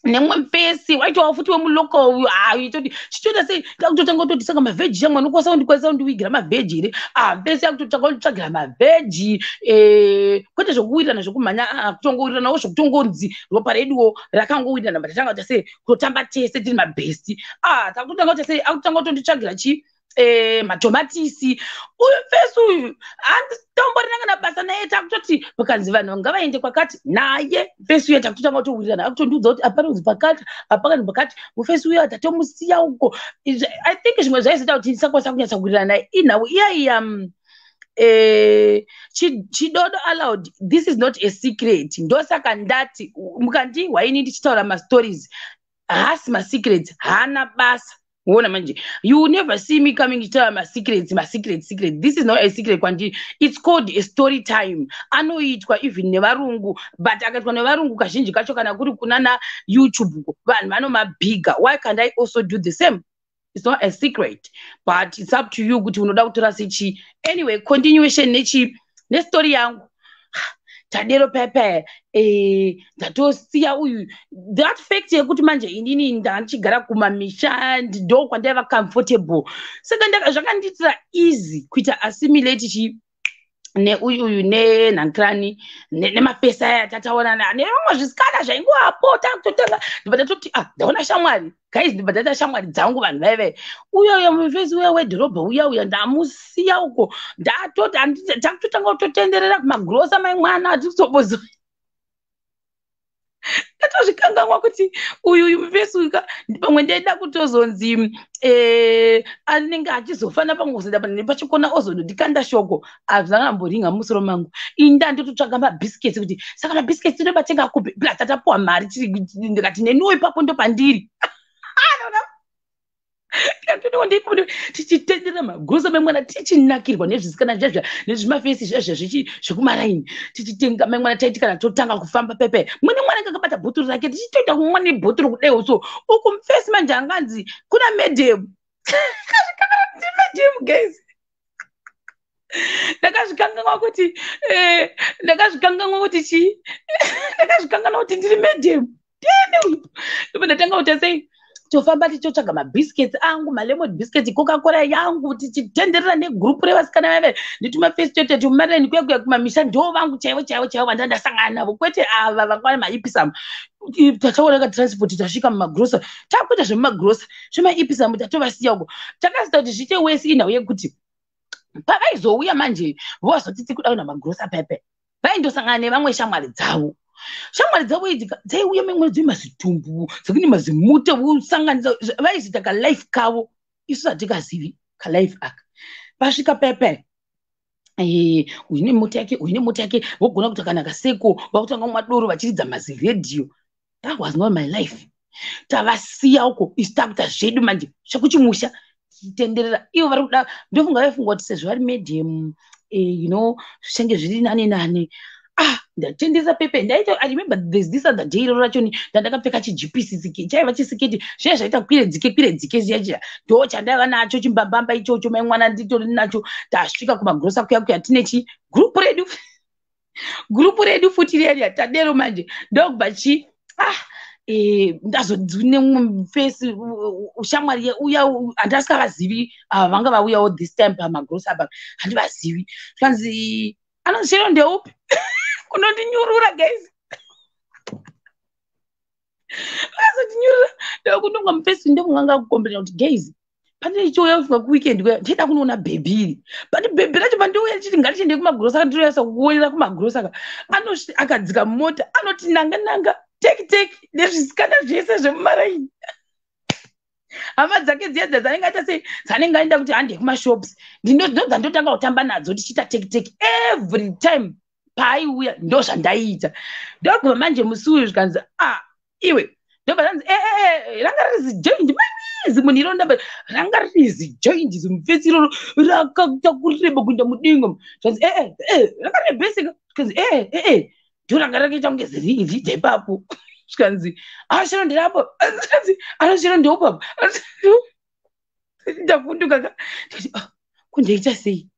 nemwe mfesi waitowa futi wemulocal. Itoti chichoita sei, ndakutotanga kutoti saka maveggie shamwa unokwanisa kundikwanisa kundiwigira maveggie here? Ah, mfesi akutotanga kunditsvagira maveggie. Kwete zvokuwirirana zvokumhanya, kutongowiriranawo zvokutongonzi ropa reduwo rakangowirirana. But tatanga kuita sei, kutotamba tese tiri mabest. Ah, takutotanga kuita sei, akutanga kutonditsvagira chi matomatisi. Uyu mfesi uyu handitomborina kana basa naye. Takutoti vakanzi vanhu ngavaende kwakati naye mfesi uya, takutotanga kutowirirana, akutondiudza kuti apanonzi pakati, apakani pakati. Mufesi uya tatomusiya uko. I think zvimwe zvaizoita kuti ndisakwanisa kunyatsa kuwirirana naye inhau iya iya. Chidodo allowed, this is not a secret. Ndosaka ndati mukandihwa ini ndichitaura mastories, haasi masecrets, haana basa. Uona manje, you will never see me coming ndichitaura masecrets, masecret, secret. This is not a secret kwandiri, it's called a story time. Anoitwa even nevarungu, but akaitwa nevarungu kazhinji kacho kana kuri kunana YouTube, vanhu vanomabhiga. Why can't I also do the same? It's not a secret, but it's up to you kuti unoda kutora sechi. Anyway, continuation nechi nestory yangu. Tadero pepe, ndatosiya uyu. That fact yekuti manje inini ndandichigara kumamisha, ndo kwandaiva comfortable, saka zvakandiitira easy kuita assimilate chi neuyu uyu nenhankirani nemafesi aya tataonana nevamwe zvisikana zvaingoapo. Takutotanga, ndibva ndatoti, ah, ndaona shamwari guys, ndibva ndaita shamwari dzangu. Vanhu vaive uyoyo mufesi uya wedhorobha uya uya ndamusiya uko, ndatoti takutotanga kutotenderera kumagrosa mai mwana, hatitobozo. Ndatozvikanganwa kuti uyu uyu mufesi uyu pamwe ndaida kutozonzi anenge achizofana pamwe kuzoenda nepachikona ozondondikanda shoko. Hazvingamboringa mumusoro mangu. Inda ndototsvaga mabhisiketsi kuti saka mabhisiketsi tinobatenga kupi? Plus tatapuwa mari, ndikati neniwo ipapo ndopandiri tichitendera magrosa memwana, tichinakirwa nezvisikana zvezva nezvimafesi zvezva zvekumaraini, tichitenga memwana. Taiti kana totanga kufamba pepe, mwene mwana kakabata bhotoro rake, tichitoita kumwa nebhotoro kudaiwo. So uku mufesi manje anganzi kuna madam, madam guys, ndakazvikanganwa kuti ndakazvikanganwa kuti chii, ndakazvikanganwa kuti ndiri madam tene uyu. Ndobva ndatanga kuita sei, tofamba tichotsvaga mabhisiketsi angu, malemon biscuits, Coca-Cola yangu, tichitenderera negroup revasikana vaive netumafesi toite tumareni kuya kuya kumamisha. Ndo vangu chaivo chaivo chaivo vandandasangana navo, kwete ava vanga vane maipisamu. Tataona katransport, tasvika mumagrosa, takuita zvemumagrosa zvemaipisamu, tatovasiya uko. Takazita kuti zviite wesi inhau yekuti pavaizouya manje vozoti tikuda kuenda magrosa pepe, vaindosangana nevamwe shamwari dzavo. Shamwari dzavo idzi dzaiuya memwe dzine mazitumbu, dzakune mazimute, vosanganisa vaizoita kalife kavo. Isu hatikazivi kalife aka. Vasvika pepe, uyu nemota yake, uyu nemota yake, vogona kuita kana kaseko, vakutanga kumwa doro vachiridza maziredhiyo. That was not my life. Tavasiya uko, isu takuita zvedu manje chekuchimusha, tichitenderera. Ivo vari kuda, ndofunga vaifunga kuti sezvo vari medium, zvichange zviri nani nani. Ah, ndatendesa pepe, ndaita. I remember there's this other day, iroro rachoni ndandakapfeka chijipisi, chaiva chisiketi zviya zvaita kwire dzike kwire dzike ziya chiya, ndo chandaiva nacho chimbambamba ichocho. Mai mwana, nditori nacho. Tasvika kumagrosa kuya kuya, tine chi gurupu redu, gurupu redu futi riya riya. Tadero manje, ndokubva chi ah, ndazodzi nemumwe fesi shamwari uya handasingavazivi. Ava vanga vauyawo this time pamagrosa apa, handivazivi. Zvikanzi, "Anonzi Shero ndeupi?" Kunondinyurura, guys, vakazondinyurura. Ndokunonga mufesi, ndokunga kukomberera kuti, "Guys, pane ichiuya kusvika kuweekend kuya, ndida kunoona bhebhi iri." But bhebhi racho, pandouya ndichiti ngatichiende kumagrosa, ndinoyasa kuonera kumagrosa ka, akadzika mumota, anoti nanga nanga, teki teki nezvisikana zvese zvemumaraini. Hama dzake dziya dziya dzanenge aita sei, dzanenge aenda kuti hande kumashops, ndodzandotanga kutamba nadzo, tichiita teki teki every time paaiuya. Ndo zvandaiita. Ndobva manje musi uyu zvikanzi, "Ah, iwe." Ndobva zvanzi, "Ee, ranga riri zijoint zimunhu iro." Ndabva ranga riri zijoint, zimufesi iroro rakaita kureba kuenda mudenga. Zvanzi, "Ee, e ranga rine bhesika." Zvikanzi, "Ee, ee, ndo ranga rakaita kunge ziringi ipapo." Zvikanzi, "Ashiro ndirapo." Zvikanzi, "Anoshiro ndeupapo." Ndavhunduka ka, ndikati, "Ah, kundoita sei?"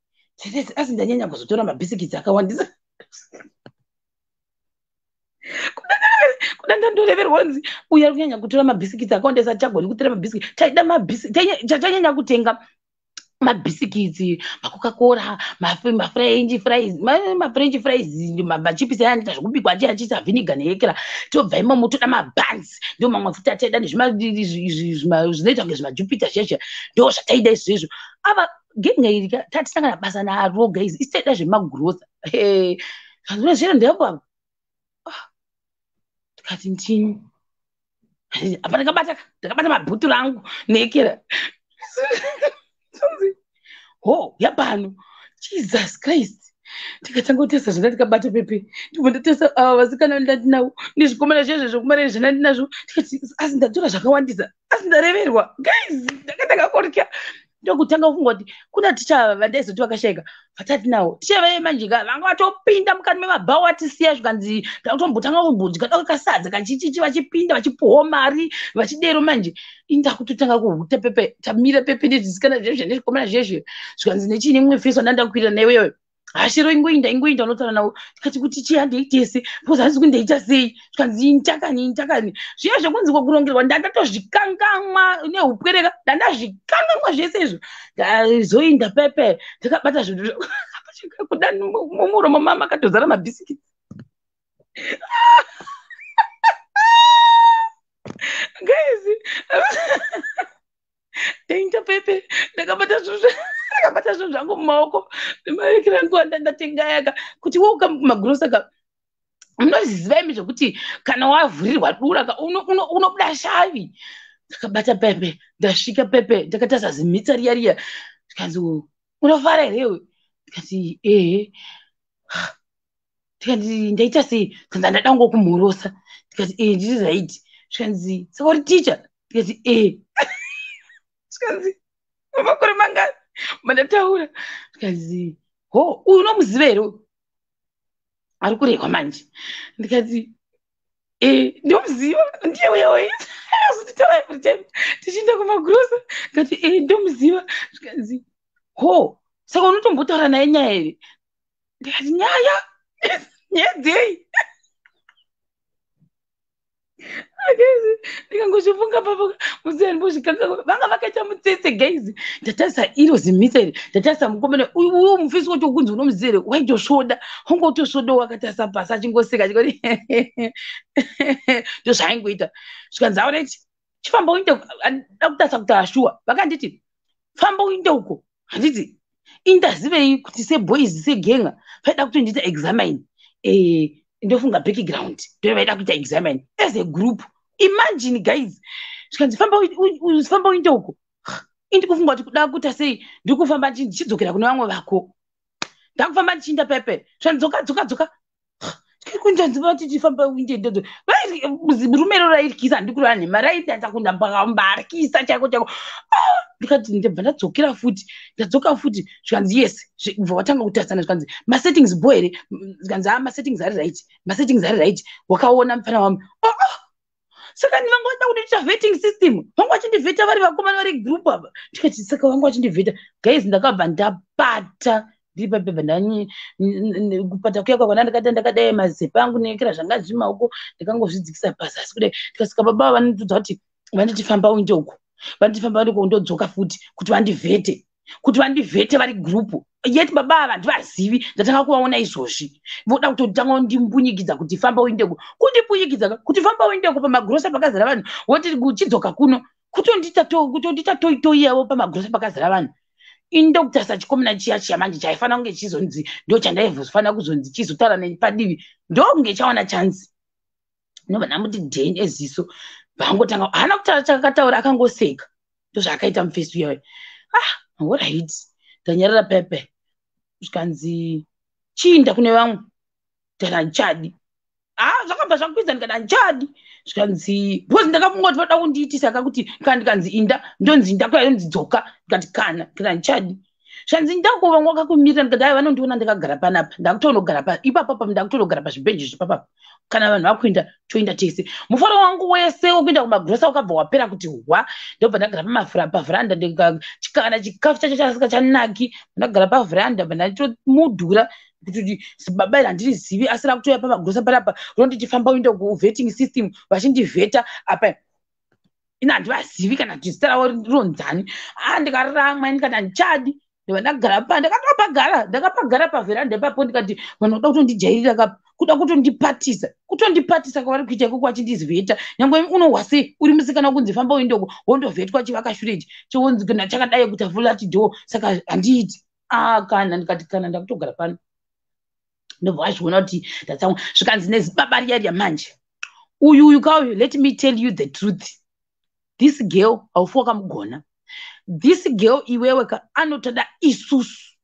Asi ndanyanya kuzotora mabhisikitsi akawandisa. Kuda ndandoreverwa nzi uyu ari kunyanya kutora mabhisikitsi akawandisa, achagoni kutora mabhisikitsi. Taida tanyanya kutenga mabhisikitsi, maCoca-Cola, mafrench fries, mafrench fries, machipisi aya anoita zvekubikwa achi achiisa vhiniga neyekera. Tobva imomo toda mabhanzi, ndo mamwe futi ataida, zvinoita kunge zvimajupiter zviya, ndo zvataida izvozvo. Ava genga iri tatisangana basa naro, guys. Isi taida zvemagrosa. Zvino zviro ndepo apa. Ah, tikati ndini apa, ndakabata ndakabata mabhuturu angu nekera. Ho, yapano, Jesus Christ! Ndikatanga kutesa zvanda ndikabata pepe, ndibva ndatesa ava vasikana ndandinavo nezvikomana zvezvo zvokumarere zvandandinazvo. Ndikati, "Asi ndatora zvakawandisa, asi ndareverwa." Guys, ndakatanga kurya, ndokutanga kufunga kuti kuna ticha vandaizoti vakashayika vatati nawo. Ticha vaye manje ka vanga vatopinda mukati memabhawa, atisiya. Zvikanzi ndakutombotanga kumbodya dako kasadza kachichichi, vachipinda vachipuhwa mari vachidero. Manje inda kutotanga kuhuta pepe, tamira pepe nezvisikana zvezvo nezvikomana zvezvo. Zvikanzi nechii nemumwe fesi wandanda naiweyo, "Hashiro, ingoinda, ingoinda unotaura navo." Tikati, "Kuti chii? Handeitese because handisi kundeita sei?" Zvikanzi, "Intakani, intakani." Zviya zvekunzi kwakurongerwa, ndandatozvikangamwa neupwereka, ndandazvikangamwa zvese izvo. Ndazoinda pepe ndakabata zvinhu kuda mumuromo mama akatozara mabhisikiti. Guys, ndaita pepe ndakabata zvinhu, ndakabata zvinhu zvangu mumaoko nemarekera angu andandatenga yaka kuti woka kumagrosa ka. Munoziva imi zvekuti kana wavhurirwa dura ka unobuda shavi. Ndakabata pepe, ndasvika pepe, ndakatarisa zimitsa riya riya. Zvikanzi, "Unofara here iwe?" Ndikati, "Ehe." Tikati, "Ndaita sei?" Kanzi, "Ndada ngokumhorosa." Ndikati, "Ee, ndiri right." Zvikanzi, "Saka uri ticha?" Ndikati, "Ee." Zvikanzi, "Makore mangani?" Mandataura. Zvikanzi, "Ho, uyu unomuziva here uyu ari kurehwa manje?" Ndikati, "E, ndomuziva, ndiye uya waizotitaura every time tichienda kumagrosa." Ndikati, "E, ndomuziva." Zvikanzi, "Ho, saka unotombotaura naye nyaya here?" Ndikati, "Nyaya? Nyaya dzei?" Guys, ndikangozvifunga papo musi andibozvikanga vanga vakaita mutsetse. Guys, ndatarisa iro zimitsa iri, ndatarisa mukomana uyu, uyu mufesi wacho kunzi, "Unomuziva here?" Waitosvoda, wangotosvoda, wakatarisa pasi achingoseka, achingoti ndozvaaingoita. Zvikanzi, "Alright, chifamba uinde." Da kutarisa kuti ashuwa vakanditi, "Famba uinde uko." Handiti indazivei kuti seboys segenga vaida kutondiita examine. Ndofunga background ndovaida kuita examine as a group. Imagine, guys, zvikanzi, "Famba, famba uinde uko." Indikufunga kuti kuda kuita sei, ndikufamba ndichidzokera kune vamwe vako. Ndakufamba ndichiinda pepe, zvanzi, "Dzoka, dzoka, dzoka." Kunjanzi, "Famba uinde." Rume iro rairyisa, handikureva nhema, rainatsa kundambaryisa chaiko chaiko. Ah, ndikati ndibva ndadzokera futi, ndadzoka futi, zvikanzi, "Yes." Bva watanga kutarisana, zvikanzi, "Masettings bo here?" Zvikanzi, "A, masettings ari right, masettings ari right. Wakaona mufana wami?" Oh, oh. Saka vanga vada kundiita vetting system, vanga vachindivheta vari vakomana vari group apa. Ndikati, saka vanga vachindivheta, guys. Ndakabva ndapata ndiri pabhebha, kupata kuya kwakwana, ndakati ndakadai mazepa angu nekera zvanga zviri maoko, ndakangozvidzikisa pazasi kudai. Ndikasvika, baba vanondudza kuti vanditi, "Famba uinde uko." Vanditi, "Famba uinde uko." Ndodzoka futi kuti vandivhete, kuti vandivhete vari group, yet baba ava handivazivi, ndatanga kuvaona izvozvi. Voda kutotanga kundimbunyikidza kuti, "Famba uindeko." Kundimbunyikidza kuti, "Famba uindeko," pamagrosa pakazara vanhu, woti uchidzoka kuno kutondita toitoi yavo pamagrosa pakazara vanhu. Ini ndokutarisa chikomana chiya chiya manje chaifanira kunge chizonzi ndo chandaizofanira kuzonzi chizotaura nepadivi, ndokunge chawana chance. Ndobva ndamuti dheni eziso, vangotanga, haana kutaura chakataura, akangoseka. Ndozvaakaita mufesi uyayo. Ah, alright, ndanyarara pepe. Zvikanzi, "Chiinda kune vamwe." Ndati, "Handichadi." Ah, zvakabva zvakwidza, ndikati, "Handichadi." Zvikanzi, because ndakafunga kuti vada kundiitisa kakuti kana ndikanzi inda, ndonzi inda kuya, ndonzi dzoka. Ndikati kana, ndikati, "Handichadi." Zvanzi, "Ndako vamwe vakakumirira." Ndikati, "Ai, vanondiona ndakagara panapa, ndakutonogara ipapapa, ndakutonogara pazvibhenji zvipapapa. Kana vanhu vakuenda, toenda tese." Mufaro wangu wese wekuenda kumagrosa wakabva wapera kuti hwa. Ndobva ndagara pavhuranda, kana chikafu chacho chasikachanaki. Ndagara pavhuranda, bva ndatomudhura kuti baba iri handirizivi, asi rakutouya pamagrosa panapa, ronditi, "Famba uinde kuvetting system." Vachindivheta apa, ina handivazivi kana kuti zita ravo ronzani. A, ndikararamwa, ndikati, "Handichadi." Ndobva ndagara pa, ndakatopagara, ndakapagara pavheranda ipapo. Ndikati, vanhu vada kutondijairira kapa, kuda kutondipatisa, kutondipatisa kwavari kuita ikoko vachindivheta. Nyange unohwa sei uri musikana kunzi, "Famba uindoko," wondovhetwa chivakashure ichi chionzi kana chakadai kuita flat door? Saka handiiti. A, kana ndikati, kana ndakutogara pano. Ndobva vazviona kuti ndatsamwa. Zvikanzi nezibaba riya riya manje, "Uyu uyu kauyu, let me tell you the truth, this girl haufi wakamugona. This girl iwewe ka, anotoda isusu."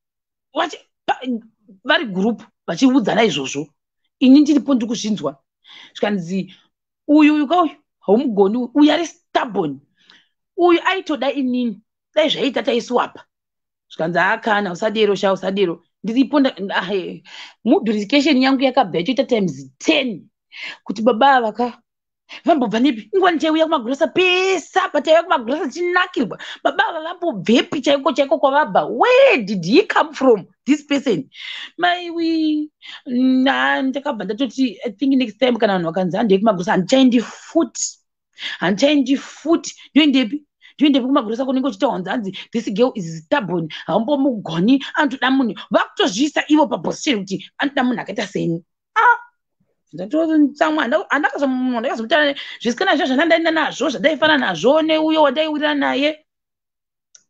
Vari group vachiudzana izvozvo, ini ndiripo ndiri kuzvinzwa. Zvikanzi, "Uyu uyu kauyu haumugoni, uyu ari stubborn, uyu aitoda inini, dai zvaita taiswapa." Zvikanzi, "Akana, usadero sha, usadero." Ndiripo, mudhurication yangu yakabva yachoita times 10 kuti baba ava ka vambobva nepi? Ingwani chaiuya kumagrosa pesa pataiuya kumagrosa tichinakirwa, baba ava vambobvepi chaiko chaiko kwavabva? Where did he come from, this person? Maiwi, na ndakabva ndatoti, I think next time kana vanhu vakanzi handei kumagrosa, handichaendi futi, handichaendi futi. Ndoendepi? Ndoendepi kumagrosa kunenge uchitaura hanzi, "This girl is stubborn, haumbomugoni, anotoda munhu." Vakutozviisa ivo paposition kuti anoda munhu akaita seni. Ah, ndatotsamwa. Ndakazomutaura zvisikana zvo zvandandaenda nazvo, zvandaifanana nazvo neuyo wandaiwirira naye.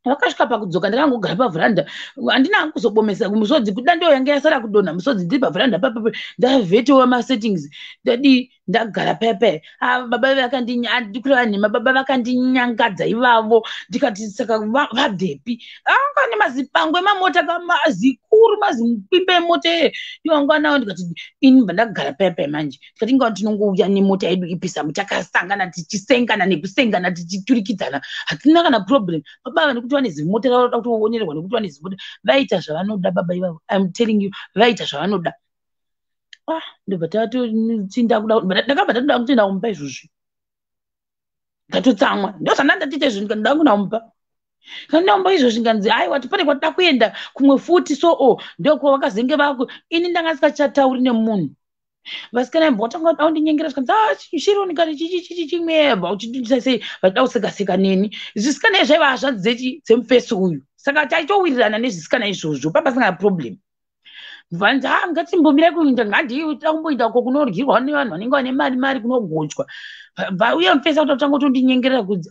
Vakasvika pakudzoka, ndakangogara pavhuranda, handina kuzobomesa musodzi, kuda ndo yange yasara kudonha musodzi. Ndiri pavhuranda papapo, ndavhetowa masettings, ndadii, ndagara pepe. Baba vakandikureva nhema, baba vakandinyangadza ivavo. Ndikati, saka vabvepi? Anga nemazipango emamota kamazikuru, mazimukwimba emota iwanga nawo. Ndikati, ini bva ndagara pepe manje, ndikati, ingawa tinongouya nemota yedu ipisamu, takasangana tichisengana nekusengana, tichiturikidzana, hatina kana problem. Baba ava nekuti vane zimota ravo, voda kutoonererwa nekuti vane zimota. Vaita zvavanoda baba ivavo, I'm telling you, vaita zvavanoda. Ah, ndobva tatotsinda kuda, ndakabva ndatoda kutoenda kumupa izvozvi, ndatotsamwa. Ndozvanda ndatiita izvo, ndoda kunamupa, kandamupa izvozvi. Nganzi, "Aiwa, tipane kwatida kuenda kumwe futi." So o ndokwavakazenge vaku, ini ndanga ndisingachatauri nemunhu. Vasikana imbwa watanga aundinyengera, zvikanzi, "Ah, Shironi, kani chichi chichi chimwe uchindisa sei?" Vachida kusekaseka neni. Zvisikana zvaiva hazvanzi dzemufesi uyu, saka taitowirirana nezvisikana izvozvo, papasingana problem. Vanzi, "Ah, ngatimbomirai kuinda, ngandida kumboinda uko kunoryirwa nevanhu vanenge vane mari mari, kunogochwa." Uye mufesi akutotanga kutondinyengerera kunzi,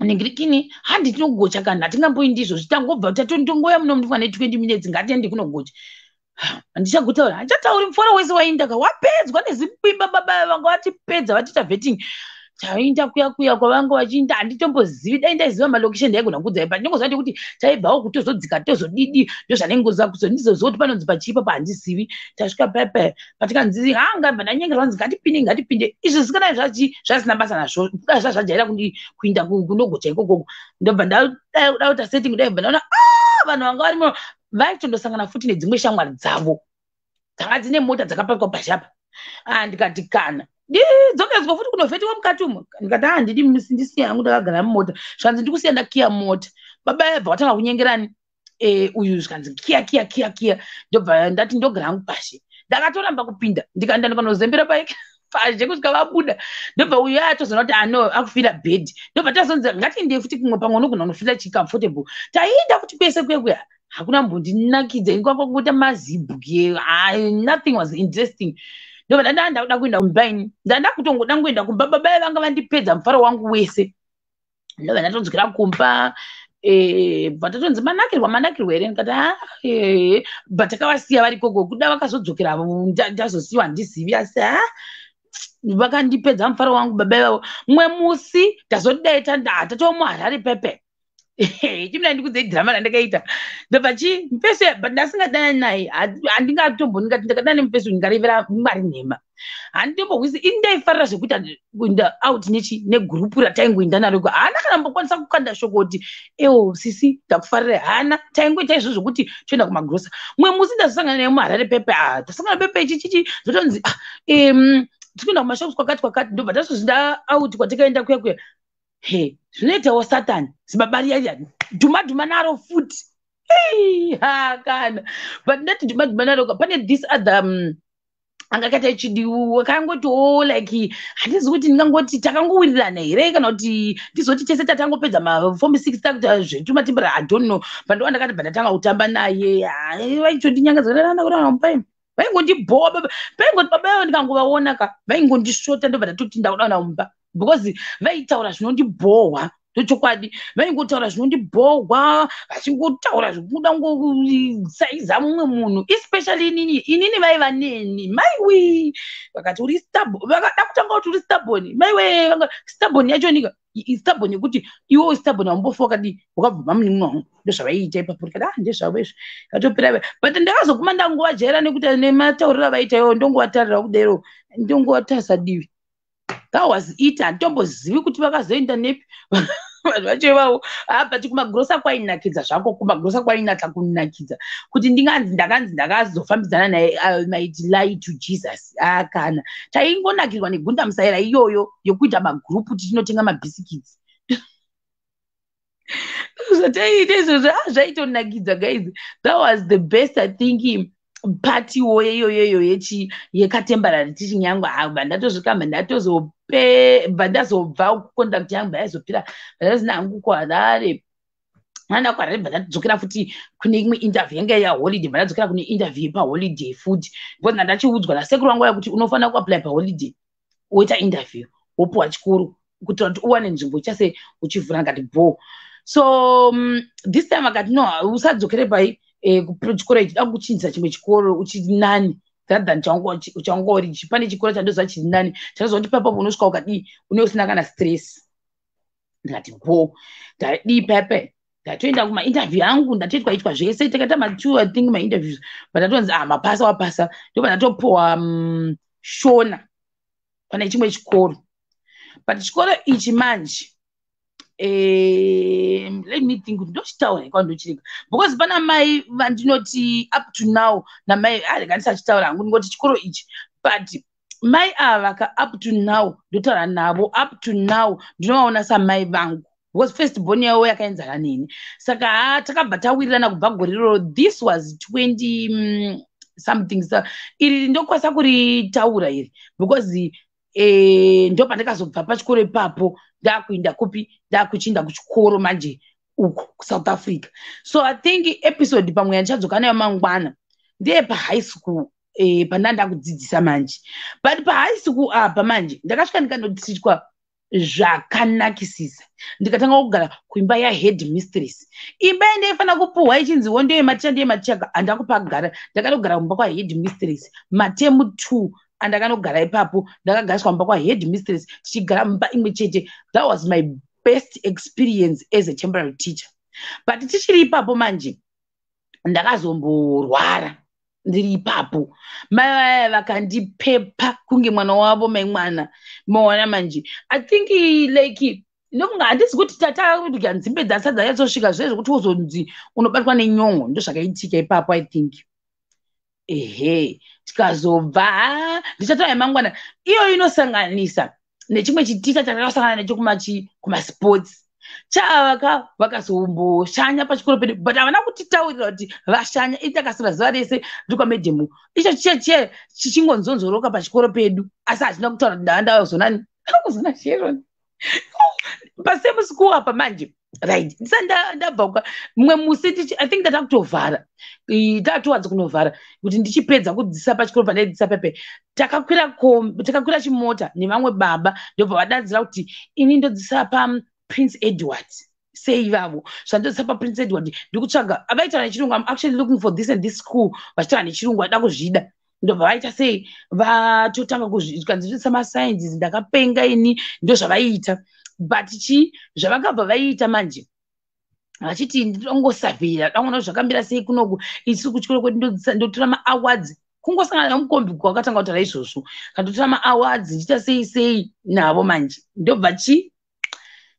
"Ningirikini, handi tinogocha kana hatingamboindi izvozvi, tangobva tatongoya muno, munofanira ne20 minutes, ngatiende kunogocha." Handichagutaura, handichatauri. Muforo wese waindaka wapedzwa nezipimba. Baba vanga vatipedza, vatiita vetting. Tainda kuya kuya kwavanga vachiinda, handitombozivi. Dai ndaiziva malocation ndaigona kuudzai, but ndingoziva ndekuti taibvawo kutozodzika, tozodidi, ndozvanengoziva. Ndizoziva kuti panonzi pachipa pa, handizivi. Tasvika pepe patikanzi hanga bva ndanyengerwa, nzi ngatipinde, ngatipinde. Izvi zvisikana zvachi zvasina basa nazvo, kuda zvazvajaira kuinda kunogocha ikokoko. Ndobva ndauda kuita setting kudai, bva ndaona ah, vanhu vanga varimo vaitondosangana futi nedzimwe shamwari dzavo dzanga dzine mota dzakapakwa pazhapa. Ah, ndikati kana ndidzokedzwa futi kunovhetiwa mukati umo. Ndikati a, handidi, ndisiya hangu, ndakagara mumota. Zvikanzi ndikusiya ndakiya mota. Baba yabva watanga kunyengerani uyu, zvikanzi kiya, kiya, kiya, kiya. Ndobva ndati ndogara hangu pashe. Ndakatoramba kupinda, ndikaenda ndikanozembera pazhe kusvika vabuda. Ndobva uyu atozoona kuti ano akufeela bad. Ndobva tazonzi ngatiende futi kumwe, pamwe unogona kunofeela chicomfortable. Taienda futi kwese kuya kuya, hakuna mbondinakidza inkwakwakuita mazibhuki, nothing was interesting. Ndobva ndanda ndakuda kuenda kumba ini, ndanda kutongoda kuenda kumba. Baba vanga vandipedza mufaro wangu wese. Ndobva ndatodzokera kumba. Bva tatonzi manakirwa, manakirwa here? Ndikati a, but takavasiya vari ikoko, kuda vakazodzokera, ndazosiyiwa, handizivi. Asi ha, vakandipedza mufaro wangu baba ivavo. Mumwe musi tazodai tatova muHarare pepe, chimina ndikudzei dhirama randakaita. Ndobva chi mufesi, but ndasingadana naye. Handingatomboni ngati ndakadana nemufesi, ndingarevera Mwari nhema. Handitombohwisi ini. Ndaifarira zvekuita kuenda out nechi negurupu rataingoenda naro. Haana kana mbokwanisa kukanda shoko kuti ewo sisi ndakufarira, haana. Taingoita izvozvo zvokuti toenda kumagrosa. Mumwe musi ndazosangana naye muHarare pepe. Ah, tasangana pepe, chichichi, zvotonzi ah, tikuenda kumashops kwakati kwakati. Ndobva tazozinda out kwatikaenda kuya kuya. He, zvinoitawo Satani, zibaba riya riya dhuma dhuma naro futi. Ha, kana but ndati dhuma dhuma naro, pane this other anga akaita chidiu, akangotiwo like, handizi kuti ndingangoti takangowirirana here kana kuti ndizoti tese tatangopedza maform 6 takuita zvetumatimbira, I don't know. But ndova ndakati bva ndatanga kutamba naye, vaichondinyangadza, vaingondibhowa baba. Vaingoti baba ivo ndikangovaona ka, vaingondisvota. Ndobva ndatoti ndakuda mumba because vaitaura zvinondibhohwa. Ndochokwadi, vaingotaura zvinondibhohwa, vachingotaura zvekuda ngosaiza mumwe munhu, especially inini. Inini vaiva neni, maiwi, vakati uri stubborn. Vakada kutanga kuti uri stubborn, maiwe, stubborn yacho nika stubborn yekuti iwe stubborn, haumbofi wakadii wakabvuma munin'ina wangu. Ndozvavaiita ipapo. Ndikati ah, ndezvavo izvi, katopera. But ndakazoguma ndangovajaira nekuti nematauriro avaita iwo, ndongovatarira kudero, ndongovatarisa divi. That was it. Handitombozivi kuti vakazoenda nepi vanhu vacho ivavo. Ah, but kumagrosa kwainakidza zvako, kumagrosa kwainatsa kunakidza kuti ndinganzi ndakanzi ndakazofambidzana naye, might lie to Jesus. Ah, kana taingonakirwa negunda musaira iyoyo yokuita magurupu tichinotenga mabhisikitsi, zvataiita izvozvo. Ah, zvaitonakidza guys. That was the best, I think, patiwo iyoyoyo yechi yekatemporary tichinyangwa. Bva ndatosvika, bva ndatozope, bva ndazobva, contact yangu bva yaizopera, bva ndazina hangu kuHarare. Anda kuHarare, bva ndadzokera futi kune imwe interview yanga yaholiday. Bva ndadzokera kune interview yepaholiday futi because ndandachiudzwa nasekuru vangu vaya kuti unofanira kuapply paholiday, woita interview, wopiwa chikoro kuitira kuti uwane nzvimbo ichase uchivhura. Ndikati bo. So this time akati no, usadzokere pai kuchikoro ichi, da kuchinjisa chimwe chikoro uchiri nani rather than chawanga uri. Pane chikoro chandoziva chiri nani, chandoziva kuti papapo unosvika ukadii, une usina kana stress. Ndikati bo, ndadii pepe, ndatoenda kumainterview angu, ndatoitwa itwa zvese, takaita matwo, I think, mainterviews, but ndatonzi ah, mapasa, wapasa. Ndobva ndatopuwa Shona pane chimwe chikoro. But chikoro ichi manje, let me think kuti ndochitaura ikwa ndochirega because pana mai vandinoti up to now namai, arega ndisachitaura hangu, ndingoti chikoro ichi. But mai ava ka, up to now ndotaura navo, up to now ndinovaona samai vangu because first born yavo yakaenzana neni. Saka ha, takabva tawirirana kubva gore iroro. This was 20 something. So iri ndokwanisa kuritaura iri because ndo pandakazobva pachikoro ipapo, ndakuinda kupi, ndakuchiinda kuchikoro manje uko kuSouth Africa. So I think episode pamwe yandichadzoka nayo mangwana ndeye pahigh school, pandanda kudzidzisa manje. But pahigh school apa manje ndakasvika ndikanotichwa. Zvakanakisisa. Ndikatanga kugara kuimba yahead mistress. Imba yandaifanira kupuhwa ichinziwo ndeyematicha, ndeyematicha, handina kupagara. Ndakanogara kumba kwahead mistress matemu 2 andakanogara ipapo. Ndakagariswa mumba kwahead mistress, tichigara mumba imwe chete. That was my best experience as a temporary teacher. But tichiri ipapo manje, ndakazomborwara ndiri ipapo. Mai vaya vakandipepa kunge mwana wavo. Mai mwana, maona manje, I think like ndofunga handisi kuti tatakudya nzimbe dzasati dzanyatsosvika zve zvekuti uzonzi unobatwa nenyongo. Ndo zvakaitika ipapo, I think. Ehe, tikazobva, ndichataura yemangwana iyoyo inosanganisa nechimwe chiticha chatakasangana necho kumasports chavaka. Vakazomboshanya pachikoro pedu, but havana kutitaurira kuti vashanya. Itakasira zuva rese ndiri kwamadam. Icho chiye chiye chichingonzonzoroka pachikoro pedu, asi hachina kutaura kuti ndava ndazonani kuzona Sharon pasame school apa manje. Right, ndisati ndabva, mumwe musi, I think ndatakutovhara, tatowanza kunovhara kuti ndichipedza kudzidzisa pachikoro pandaidzidzisa pepe, takakwira chimota nevamwe baba. Ndobva vadadzira kuti ini ndodzidzisa paPrince Edward. Sei ivavo zvandodzidzisa paPrince Edward? Ndikutsvaga, vaitaura nechirungu, "I'm actually looking for this and this school." Vachitaura nechirungu, vada kuzvida. Ndobva vaita sei, vatotanga kuzvikanzidzisa masciences. Ndakapenga ini, ndo zvavaiita. But chi zvavakabva vaiita manje, vachiti ndinongosavhira dakuona zvakamira sei kunoku. Isu kuchikoro kwedu ndotora maawards. Kungosangana nemukombi kwakatanga kutaura izvozvo, kandotora maawards, ndichiita sei sei navo manje. Ndobva chi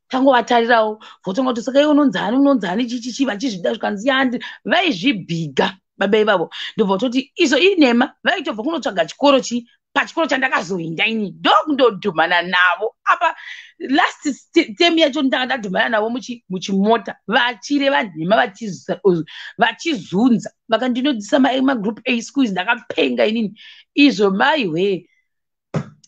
tangovatarirawo, votanga kuti, "Saka iwe unonzani, unonzani chichichi?" Vachizvida, zvikanzi yandi vaizvibhiga baba ivavo. Ndobva kutoti izvo inhema. Vaitobva kunotsvaga chikoro chi pachikoro chandakazoinda ini, ndokundodhumana navo apa. Last term yacho ndanga ndadhumana navo muchimota, vachireva nhema, vachizunza, vakandinodzisa magroup A schools. Ndakapenga inini izvo. Maihwe,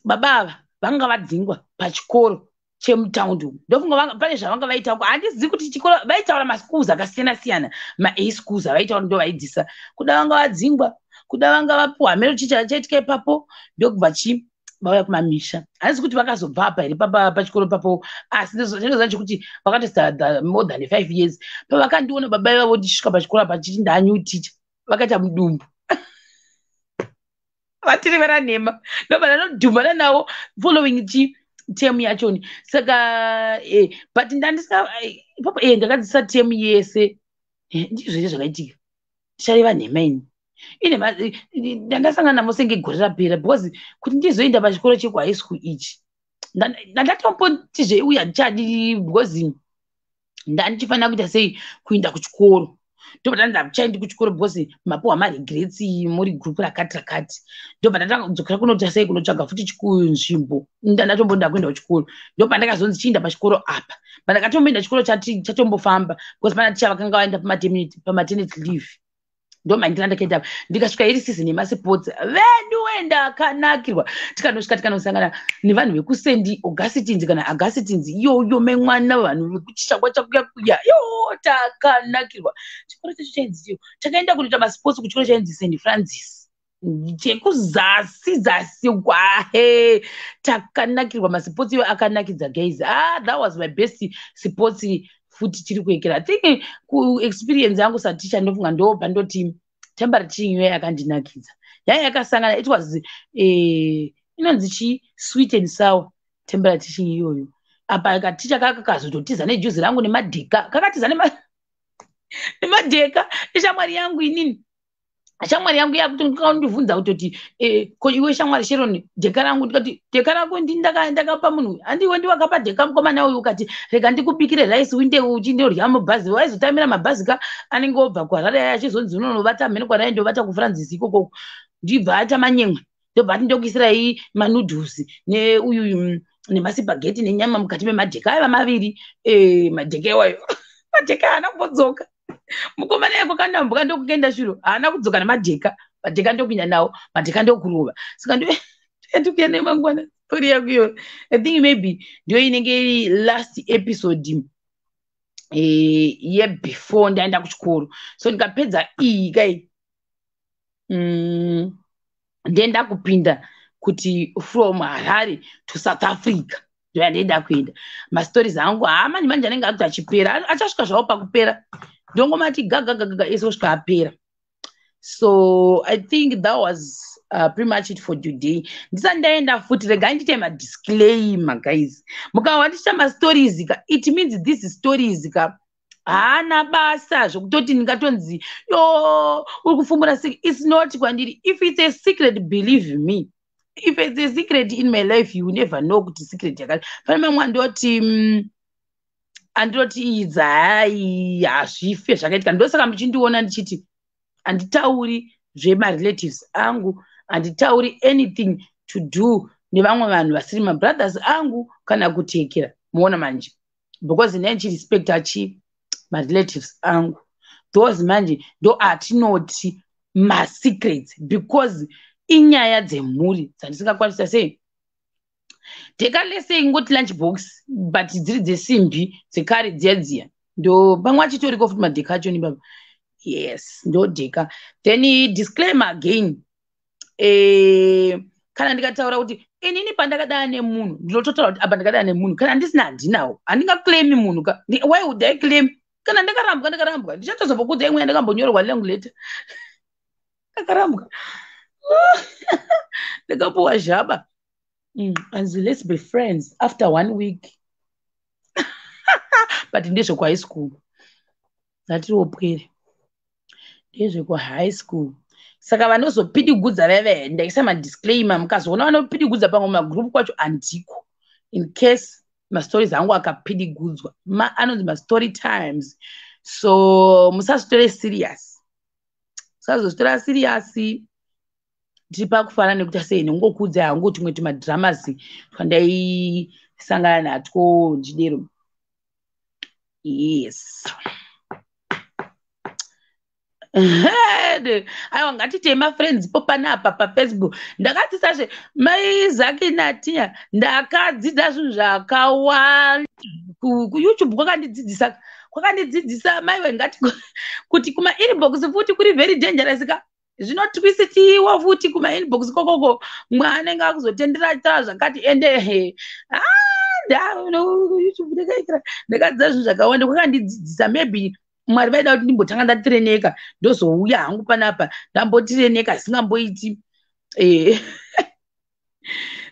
baba ava vanga vadzingwa pachikoro chemutaundi umu. Ndofunga pane zvavanga vaita. Handizivi kuti chikoro vaitaura maschools akasiyana siyana, maa schools avaitaura ndo vaidzisa. Kuda vanga vadzingwa, kuda vanga vapiwa, hameno chii chaitika ipapo. Ndokubva chi vauya kumamisha. Handisi kuti vakazobva apa here pachikoro papo, asi ndinoziva chekuti vakatosta more than 5 years. Pavakandiona baba ivavo ndichisvika pachikoro apa chiti ndanew teacher, vakaita mudumbu, vatirevera nhema. Ndobva ndanodhumana navo following chi term yachoni. Saka but ndandisika ipapo, ndakadzidzisa term yese. Ndizvo zvese zvakaitika. Ndichareva nhema ini? Inhema. Ndandasangana navo senge gore rapera, because kuti ndizoenda pachikoro chekuhigh school ichi, ndandatombotizve uye handichadi, because ndandichifanira kuita sei, kuenda kuchikoro. Ndobva ndandi handichaendi kuchikoro because mapuhwa maregrets, muri group rakati rakati. Ndobva ndatanga kudzokera kunoita sei, kunotsvaga futi nzvimbo. Ndandatombonda kuenda kuchikoro. Ndobva ndakazonzi chiinda pachikoro apa. Pandakatomboenda, chikoro chatombofamba, because pana ticha vakanga vaenda pamaternity leave. Ndomaindira ndakaenda, ndikasvika iri season yemasports. Vedu wendakanakirwa. Tikanosvika, tikanosangana nevanhu vekuSt Augustines kana Augustines iyoyo, memwana, vanhu vekuchishangwa chakuya kuya yo. Takanakirwa. Chikoro chacho chainzi chiyo, takaenda kunoita masports kuchikoro chainzi St Francis, chekuzasi zasi kwahe. Takanakirwa masports iwo, akanakidza guys. Ah, that was my best sports futi tiri kuekera. I think kuexperience yangu saticha, ndofunga ndo pandoti temporary teaching iyo yakandinakidza, yai yakasangana. It was inonzi chi sweet and sour temporary teaching iyoyo. Apa katicha kaka kazototiza nejuzi rangu nemadheka, kakatiza nemadheka eshamwari yangu. Inini shamwari yangu yakutondibvunza kutoti, "Ko iwe shamwari Sharon, dheka rangu?" Ndikati, "Dheka rako ndakapa munhu? Handiwe ndiwakapa dheka mukomana uyu, ukati rega ndikubikire rice winde uchindorya mubhazi." Waizotamira mabhazi ka anenge obva kuHarare, achizonzi unonovata mhene kwaraindovata kuFrancis ikokoko. Ndibva aita manyemwe, ndobva ati, "Ndokuisirai manoodles neuyu nemasipageti nenyama mukati memadheka." Aiva maviri madheka iwayo. Madheka haana kumbodzoka. Mukomana yako kandambuka ndokuenda sviro, haana kudzoka nemadheka. Madheka ndokuenda nawo, madheka ndokurova. Saka ndikuya nemangwana story yako iyo. I think maybe ndiyo inenge iri last episode yebefore ndaenda kuchikoro. So ndikapedza iyi kai, ndenda kupinda kuti from Harare to South Africa. Ndoyandaida kuenda. Mastories angu haa manje manje anenge akuti achipera, achasvika zvavo pakupera, ndongomati gagagagaga ese kusvika apera. So I think that was pretty much it for today. Ndisati ndaenda futi, regai ndiite madisclaimer, guys. Mukahwa ndichiita mastories ka, it means these stories ka haana basa zvokutoti ndingatonzi, "Yo, uri kufumbura." It's not kwandiri. If it's a secret, believe me, if it's a secret in my life, you never know kuti secret yakati. Pane mamwe andoti andinoti idzi hai, hazvife zvakaitika. Ndosaka muchindiona ndichiti handitauri zvemarelatives angu, handitauri anything to do nevamwe vanhu vasiri mabrothers angu kana kutekera. Muona manje, because ndai ndichirespecta chi marelatives angu. Those manje ndo atinoti masecrets, because inyaya dzemhuri dzandisingakwanisa sei dheka lese ingoti lunch box, but dziri dzesimbi dzekare dziya dziya. Ndo pamwe achitoriko futi madheka acho nibaba. Yes, ndo dheka. Then disclaimer again, kana ndikataura kuti inini pandakadana nemunhu, ndinototaura kuti apa ndakadana nemunhu. Kana ndisina, handinawo, handingaclaimi munhu ka. Why would I claim? Kana ndakarambwa, ndakarambwa. Ndichatozobva imwe yandakambonyorerwa long letter, ndakarambwa, ndakapuwa zhaba. And "Let's be friends" after one week. But ndezvekuhigh school, ndatiriwo pwere, ndezvekuhigh school. Saka vanozopidigudza veve, ndaisa madisclaimer. Mukazoona vanopidigudza pamwe magroup kwacho, handiko. In case mastories angu akapidigudzwa, anonzi mastory times, so musazvitore serious, musazozvitora serious. Tiri pakufana nekuti sei nongokuudzai hangu tumwe tumadramas twandaisangana natwo ndichidero. Yes, aiwa, ngatitei mafriends po panapa paFacebook. Ndakadzidzazve maizaki natinya, ndakadzidza zvinhu zvakawanda kuYouTube. Kwakandidzidzisa, kwakandidzidzisa maiwe. Ngati kuti kumainbox futi kuri very dangerous ka, zvinotwisitiwa futi kumainbox kokoko. Mwe anenge akuzotendera taa zvakati ende he. YouTube ndakadzidza zvinhu zvakawanda, kwakandidzidzisa. Maybe Mwari vaida kuti ndimbotanga ndatireneka, ndozouya hangu panapa ndambotireneka zvisingamboiti.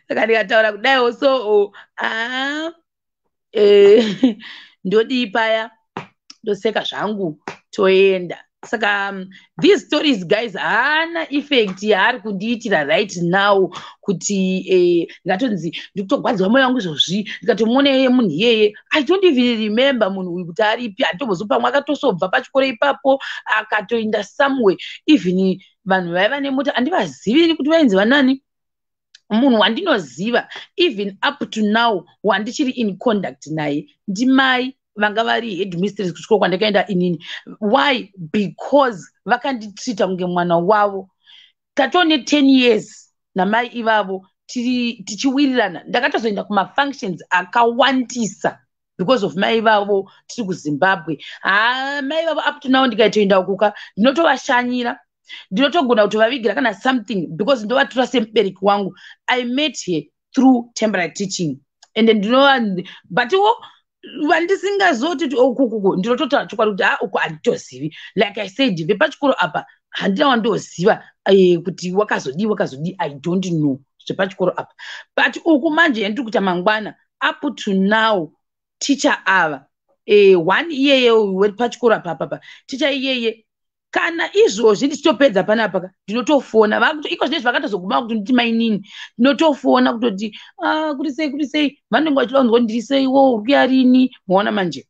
Saka ndikataura kudaiwo, so ah, ndodii paya, ndoseka zvangu, toenda. Saka these stories, guys, haana effect yaari kundiitira right now kuti ngatonzi ndikutogwadziwa mwoyo wangu izvozvi ndikatomuona yeye munhu iyeye. I don't even remember munhu uyu kuti aripi. Handitombozivi, pamwe akatosobva pachikoro ipapo akatoenda somewhere. Even vanhu vaiva nemota handivaziviri kuti vainzi vanani. Munhu wandinoziva even up to now, wandichiri in contact naye, ndimai vanga vari headmistress kuchikoro kwandakaenda inini. Why? Because vakanditreata kunge mwana wavo. Tatone 10 years namai ivavo tichiwirirana. Ndakatozoenda kumafunctions akawandisa because of mai vavo tiri kuZimbabwe. Ha, mai vavo up to now ndikaitoenda kuka, ndinotovashanyira, ndinotogona kutovavigira kana something, because ndovatora semubereki wangu. I met her through temporary teaching and ndinova, butwo vandisingazoti ukukuku, ndinototaura chokwadi kuti ha, uku handitozivi. Like I said, vepachikoro apa handina wandoziva kuti wakazodii wakazodii. I don't know zvepachikoro apa. But uku manje yandiri kuita mangwana, up to now ticha ava, one iyeye wepachikoro apa apapa, ticha iyeye, kana izvozvi ndichitopedza panapa, ndinotofona iko zvinezvi. Vakatozoguma kuti nditi mainini, ndinotofona kutoti, "Ah, kuri sei, kuri sei?" Vanenge vachida kunzwa kuti ndiri seiwo, uri kuya rini. Maona manje,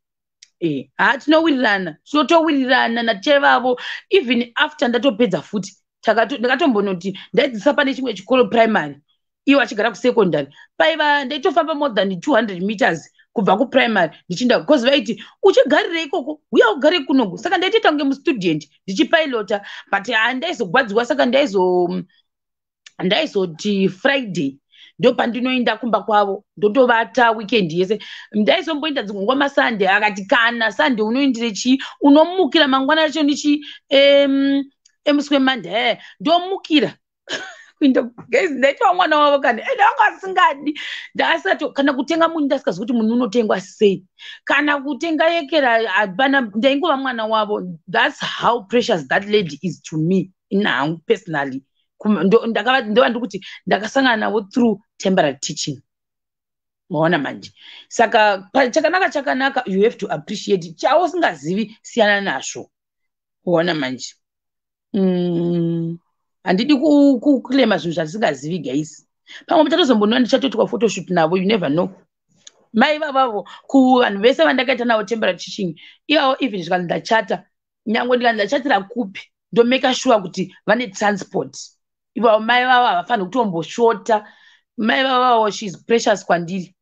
ha, tinowirirana, tinotowirirana naticha vavo. Even after ndatopedza futi, ndakatombonoti ndaidzidzisa pane chimwe chikoro primary, iwo achigara kusecondary. Paiva ndaitofamba more than 200 meters kubva kuprimary ndichinda, because vaiti, "Uchigarire ikoko, uya ugare kunoku." Saka ndaitoita kunge mustudent ndichipilota, but handaizogwadziwa. Saka ndaizoti Friday ndo pandinoenda kumba kwavo, ndotovata weekend yese. Ndaizomboenda dzimwe nguva maSunday. Akati, "Kana Sunday unoindire chii? Unomukira mangwana acho nichi emusi weMonday." Ndomukira. Kuenda guys, ndaitwa mwana wavo kani, ende vanga vasingadi. Ndaasati kana kutenga munyu, ndasikazi kuti munyu unotengwa sei, kana kutenga yekera hapana. Ndaingova mwana wavo. That's how precious that lady is to me. Ini personally ndova ndikuti ndakasangana navo through temporary teaching. Maona manje? Saka chakanaka chakanaka, you have to appreciate. Chausingazivi, siyana nazvo. Kuona manje, handidi kuclaima zvinhu zvandisingazivi, guys. Pamwe muchatozombonwa ndichatoitwa photoshoot navo, you never know. Mai vavavo, kuvanhu vese vandakaita navo temporary teaching ivavo, even zvikanzi ndachata, nyange ndikanzi ndachatira kupi, ndomake sure kuti vane transport. Ivavo mai vavo havafaniri kutomboshota. Mai vavavo, she is precious kwandiri,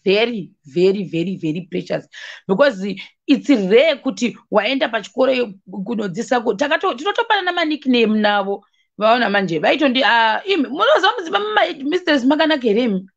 very very very very precious, because it's rare kuti waenda pachikoro kunodzisa. Tinotopanana manickname navo. Vaona manje, vaitondi, ah, imi munoziva mudzimba mistress makanaka here imi?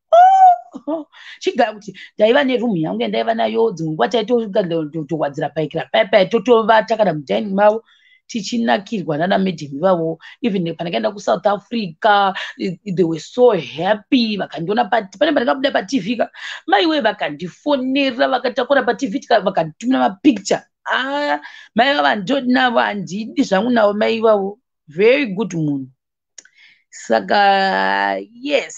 Oh, chigara kuti ndaiva nerumu yangu yandaiva nayo. Dzimwe nguva taitowadzira paikira paipai, totovata kana mudining mavo, tichinakirwa nana madam ivavo. Even pandakaenda kuSouth Africa, they were so happy. Vakandiona pane pandakabuda paTV ka, maiwe, vakandifonera, vakatakura paTV, vakanditumira mapicture. Ah, mai vava ndodi navo, handidi zvangu navo. Mai ivavo very good munhu. Saka yes,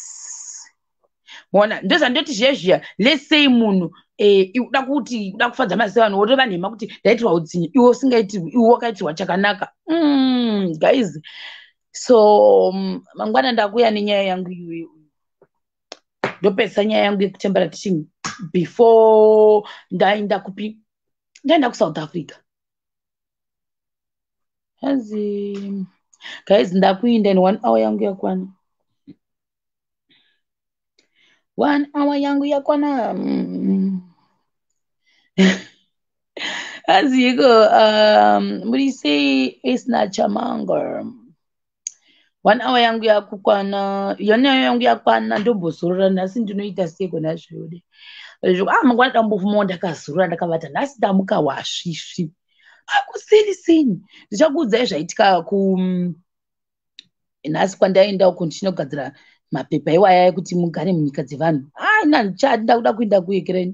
ona, ndozvandoti zviya zviya, let's say munhu uda kuti uda kufadza mazisa vanhu, woreva nhema kuti ndaitirwa utsinye, iwe usingaitirwi, iwe wakaitirwa chakanaka. Guys, so mangwana ndakuya nenyaya yangu iyoyo. Ndopedzisa nyaya yangu yekutemporary teaching before ndaenda kupi, ndaenda kuSouth Africa. Hanzi guys, ndakuinda in one hour yangu yakwana, one hour yangu yakwana. Aziko muri sei isina chamanga? One hour yangu yakukwana, yona yangu yakwana. Ndombozorora nhasi. Ndinoita seko nazvode? Ah, mangwana dambofumawo ndakazorora, ndakavata. Nhasi ndamuka wasvisvi akuseni seni. Ndichakuudzai zvaitika ku nhasi kwandaenda uko ndichinogadzira mapepa iwaya ekuti mugare munyika dzevanhu. Ai, nandichadi, ndakuda kuenda kuekereni,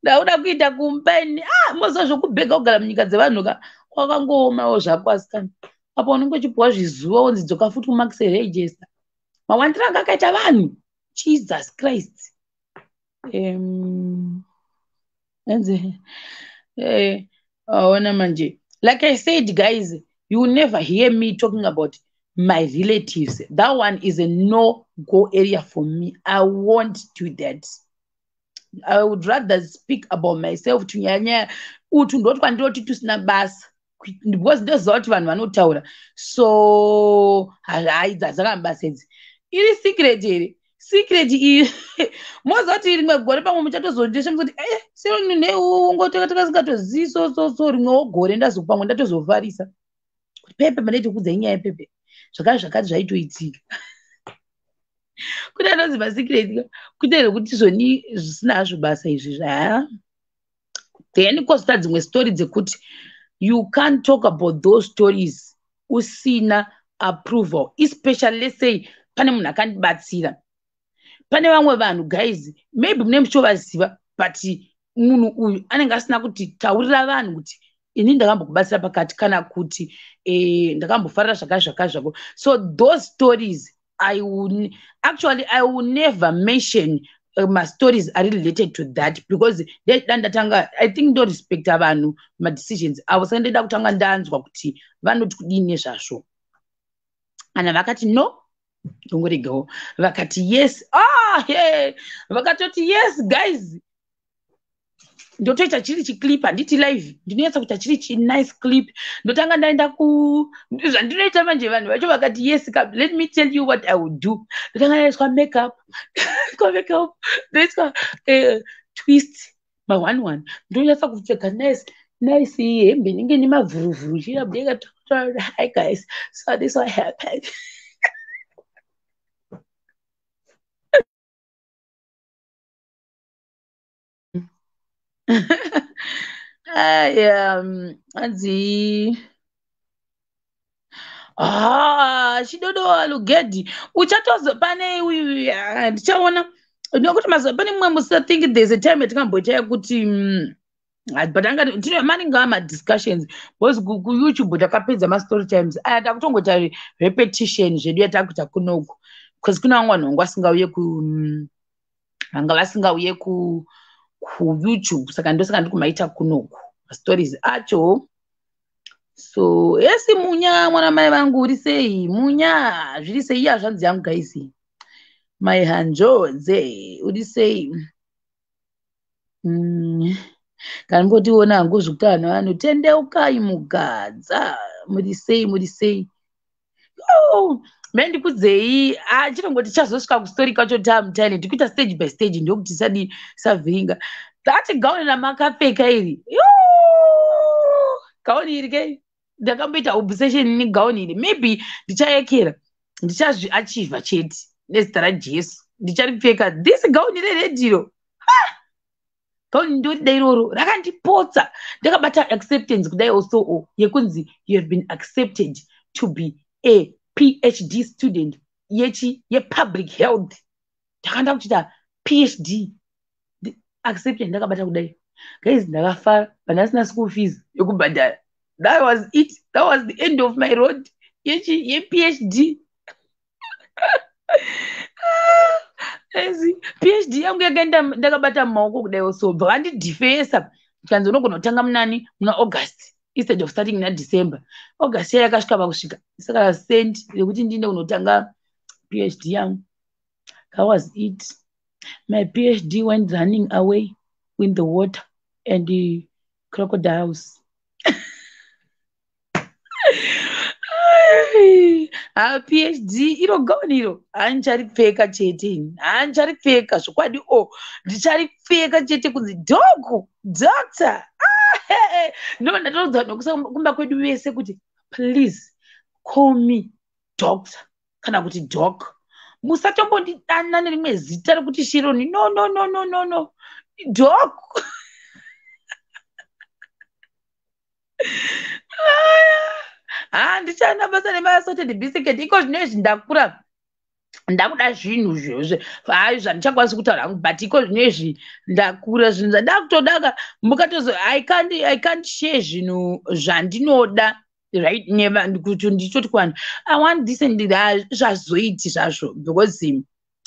ndakuda kuita kumba ini. Ah, moziva zvokubhega kugara munyika dzevanhu ka, kwakangoomawo zvako asikana. Apa unenge uchipuwa zvizuva, wonzi dzoka futi kumax register. Mawandiro anga akaita vanhu, Jesus Christ. Aona manje, like I said, guys, you will never hear me talking about my relatives. That one is a no go area for me. I won't do that. I would rather speak about myself. Tunyanya utu ndotwandinoti tusina basa, because ndoziva kuti vanhu vanotaura, so haidza dzakambasa idzi. Iri secret here? Secret iyi, moziva kuti rimwe gore pamwe muchatozondishamisa kuti e seneungotakatikasingatozivi. So so so rimwewo gore ndazopamwe ndatozofarisa kuti pepe mandaiti kudzai nyaya yepepe zvakati zvakati zvaitoitika. Kune anonzi masecret, kuite rekuti zvoni zvisina hazvo basa izvi zva. Then kwozoita dzimwe story dzekuti you can't talk about those stories usina approval, especially let's say pane munhu akandibatsira. Pane vamwe vanhu, guys, maybe mune muchitovaziva, but munhu uyu anenge asina kuti taurira vanhu kuti ini ndakambokubatsira pakati, kana kuti ndakambofarira zvakati zvakati zvako. So those stories I will actually, I will never mention mastories are related to that, because ndeda ndatanga, I think ndorespecta vanhu, madecisions avo. Saka ndeda kutanga ndanzwa kuti vanoti kudini nezvazvo. Kana vakati no, ndongoregawo. Vakati yes, ah, hey. Vakatoti yes, guys, ndotoita chiri chiclip. Handiti live, ndinonyatsa kuita chiri chinice clip. Ndotanga ndaenda ku zvandinoita manje. Vanhu vacho vakati yes, let me tell you what I will do. Ndotanga ndaiswa makeup, makeup, ndoiswa twist ma one one, ndonyatsa kupfeka nice nice hembe inenge nemabvuruvhuru chirabudeka. Hi guys, so this what happened. Aya, hanzi Ah, Chidodo Lugedi, uchatozo pane uyu, ah, ndichaona nekuti mazuva pane mumwe musi, I think there's a time yatikamboita yekuti but anga tine manenge amadiscussions, because kuYouTube takapedza mastory times aya, takutongoita repetition zvedu yatakuita kunoku, because kuna vamwe vanhu vanga vasingauye ku vanga vasingauye ku kuYouTube, saka ndosaka ndikumaita kunoku mastories acho. So esi Munya, mwana mai vangu, uri sei Munya? Zviri sei? Iya zvanzi yangu guys, mai Hanjodze, uri sei? Kana mbotiona hangu zvekuti vanhu vanotendeukai. Mugadza, muri sei? Muri sei? Oh, mendikudzei chinongoti chazosvika kustori kwacho tamutaine, tikuita stage by stage, ndokuti tisadi savhiringa. That gauni ramakapfeka iri, gauni iri ke, ndakamboita obsession negauni iri. Maybe ndichayekera, ndichazviachivha chete nezita raJesu, ndicharipfeka this gauni reredhiro. Gauni ndorida iroro, rakandipotsa. Ndakabata acceptance kudai also yekunzi you have been accepted to be a PhD student yechi yepublic health. Ndakanda kuchiita PhD accepted, ndakabata kudai guys, ndakafara pandasina school fees yekubhadhara. That was it, that was the end of my road yechi yePhD. PhD yangu yakaenda ndakabata mumaoko kudai, so bva vandidhifesa, kanzi unogona kutanga munani, muna August, instead of starting muna December. August iya yakasvika pakusvika, saka cent rekuti ndiinde kunotanga PhD yangu, that was it. My PhD went running away with the water and the crocodiles. Ha, PhD iro gauni iro handicharipfeka chete ini, handicharipfeka zvokwadi o, ndicharipfeka chete kunzi dogu doctor. Ndobva ndatoudza nokumba kwedu vese kuti please call me doctor kana kuti doc, musatombondidana nerimwe zita rekuti Shironi. No, no, no, no, no, no, doc. Ha, ndichana basa nemaassorted biscuit iko zvino izvi. Ndakura, ndakuda zvinhu zvozve hai zvandichakwanisi kutaura hangu, but iko zvino izvi ndakura, zvinhu zvandakutodaka mukatozo I can't share zvinhu zvandinoda, right, kuti ndichoti kuvanhu I want this and zvazoiti zvazvo, because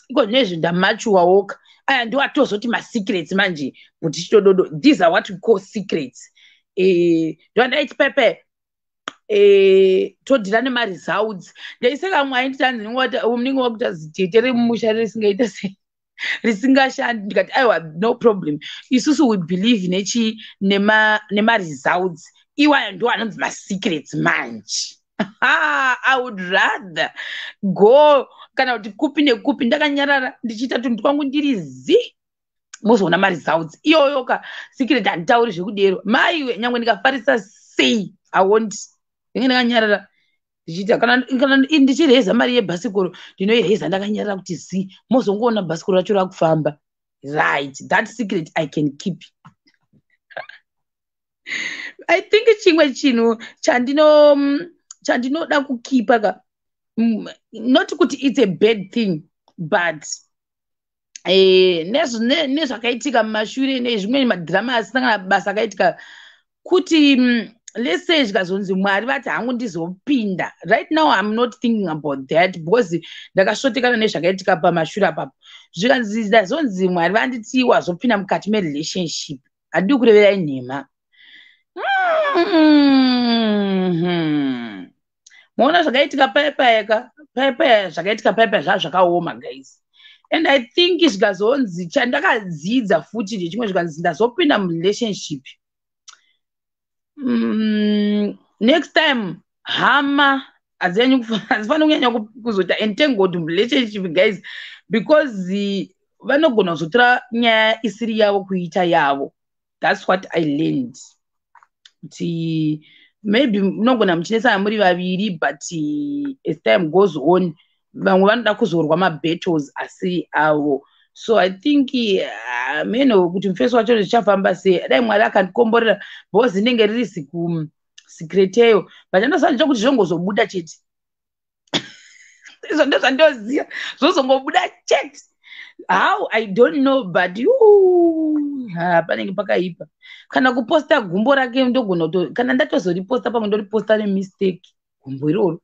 iko zvino izvi ndamachuwa woka. Aya ndo atozoti masecrets manje kuti chitododo, these are what we call secrets. Ndoandaiti pepe todhira nemaresults. Ndaiseka mwe ainditi anzi unenge wakuita zitete remumusha risingaita sei, risingashandi. Ndikati aiwa, no problem, isusu we believe nechi nemaresults iwayo, ndo anonzi masecrets manje. I would rather go kana kuti kupi nekupi ndakanyarara, ndichiita tunhu twangu ndiri zi, mozoona maresults iyoyo ka. Secret handitauri zvekudero maiwe, nyange ndikafarisa sei, I won't. Ndinge ndakanyarara ndichiita kana ndichireza mari yebhasikoro, ndinoireza ndakanyarara kuti zi, mozongoona bhasikoro racho rakufamba. Right, that secret I can keep. I think chimwe chinhu chandinoda kukipa ka, not kuti it's a bad thing, but nezvakaitika mumashure, nezvimweni madhirama asina kana basa akaitika, kuti let's say zvikazonzi Mwari vati hangu ndizopinda, right now I'm not thinking about that, because ndakasvotekana nezvakaitika pamashure apapo. Zvikanzi ndazonzi Mwari vanditi wazopinda mukati merelationship, handidi kureverai nhema. Maona zvakaitika paya paya, zvakaitika paya paya zvaa zvakaoma guys. And I think zvikazonzi, chandakadzidza futi ndechimwe, zvikanzi ndazopinda murelationship, next time hama hadzifaniri kunyanya kuzoita entangled murelationship guys, because vanogona kuzotora nyaya isiri yavo kuita yavo. That's what I learned, kuti maybe munogona muchinesana muri vaviri, but as time goes on vamwe vanoda kuzorwa mabattles asiri avo. So I think meno kuti mufesi wacho zvichafamba sei. Dai Mwari akandikomborera, because rinenge riri siku secreteyo, but andosanja kuti zvongozobuda chete. Izvo ndozvandoziva, zvozongobuda chete. How, I don't know, but ha, panenge pakaipa. Kana kuposta gumbo rake, ndogona kuto, kana ndatozoriposta, pamwe ndoriposta nemistake gumbo iroro,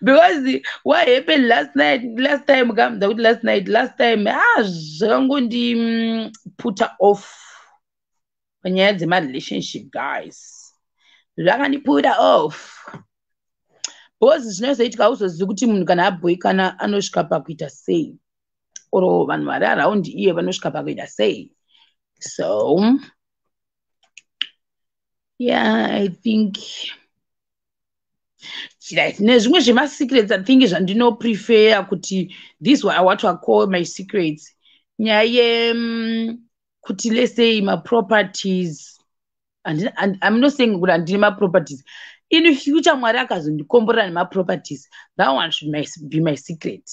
because what happened last night, last time kam, ndakuti last night, last time, ah, zvakangondi puta off panyaya dzemarelationship, guys. Zvakandiputa off because zvinozoitika, hauzozivi kuti munhu kana abhoikana anosvika pakuita sei, or vanhu vari around iye vanosvika pakuita sei. So yeah, I think nezvimwe zvemasecrets, I think zvandinoprefer kuti this what I call my secrets, nyaya yekuti let's say maproperties, I'm not saying kuti handine maproperties. In future Mwari akazondikomborera nemaproperties, that one should be my secret.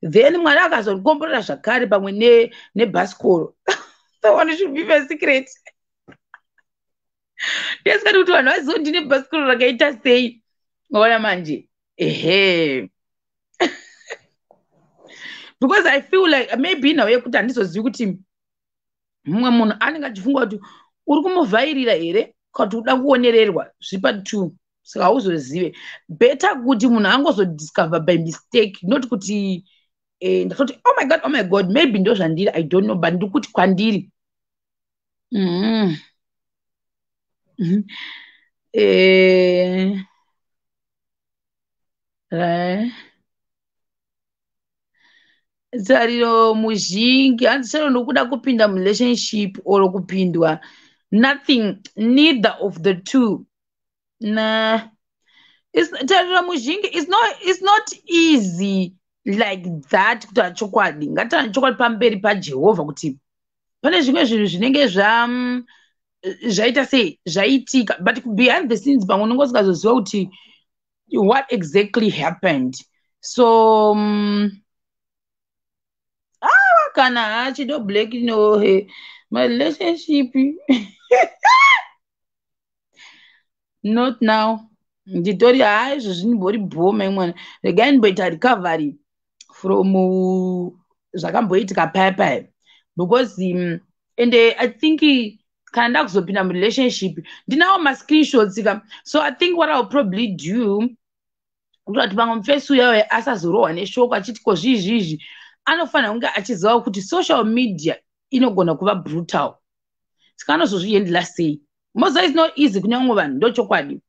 Then Mwari akazondikomborera zvakare pamwe nebhasikoro, that one should be my secret. Ndesingati kuti vanhu vazivo ndine bhasikoro rakaita sei. Ona manje, ehe, because I feel like maybe nhau yekuti handizozivi kuti mumwe munhu anenge achifunga kuti uri kumuvhairira here, kuti uda kuonererwa zvipa two. Saka hauzozive. Better kuti munhu angozodiscover by mistake, not kuti ndatoti, "Oh my God, oh my God." Maybe ndo zvandiri, I don't know, but ndiri kuti kwandiri right. Tariro muzhinji, hanzi chero nokuda kupinda murelationship or kupindwa, nothing, neither of the two. Na tariro muzhinji, it's not easy like that. Kutaura chokwadi, ngataura chokwadi pamberi paJehovha kuti pane zvimwe zvinhu zvinenge zvaita sei, zvaitika, but behind the scenes pamwe unenge usingazoziva kuti what exactly happened. So ah, kana hachido black, no, he, my relationship, not now. Nditori, haa, izvo zvinimbori bhoma imwana. Regai ndimboita recovery from zvakamboitika paya paya, because and I think kana ndakuzopinda murelationship, ndinawo mascreenshots ka. So I think what I will probably do, kuti pamwe mufesi uyayo asazorohwa neshoko achiti ko zviizvizvi, anofanira kunge achiziva kuti social media inogona kuva brutal. Saka anozozvihandla sei? Moza is not easy kune vamwe vanhu, ndochokwadi.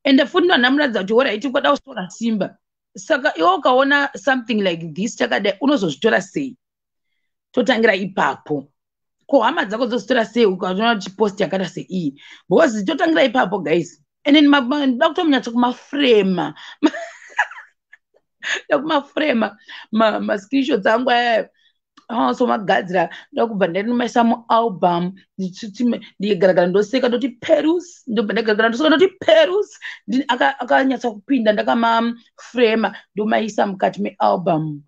Ende futi ndonamuratidza kuti alright, ukada kutora simba, saka iwe ukaona something like this chakadai, unozozvitora sei? Totangira ipapo. Ko hama dzako dzozitora sei ukaona chipost yakaita seiyi? Because totangira ipapo, guys. And ndoda kutomunyatsa kumafrema, da kumafrema mascreenshots angu aya, so magadzira, ndoda kubva ndanomaisa mualbum, ndigaragara ndoseka, ndoti perus, ndobva ndagaragara ndoseka, ndoti perus. Akanyatsa kupinda, ndakamafrema, ndomaisa mukati mealbum,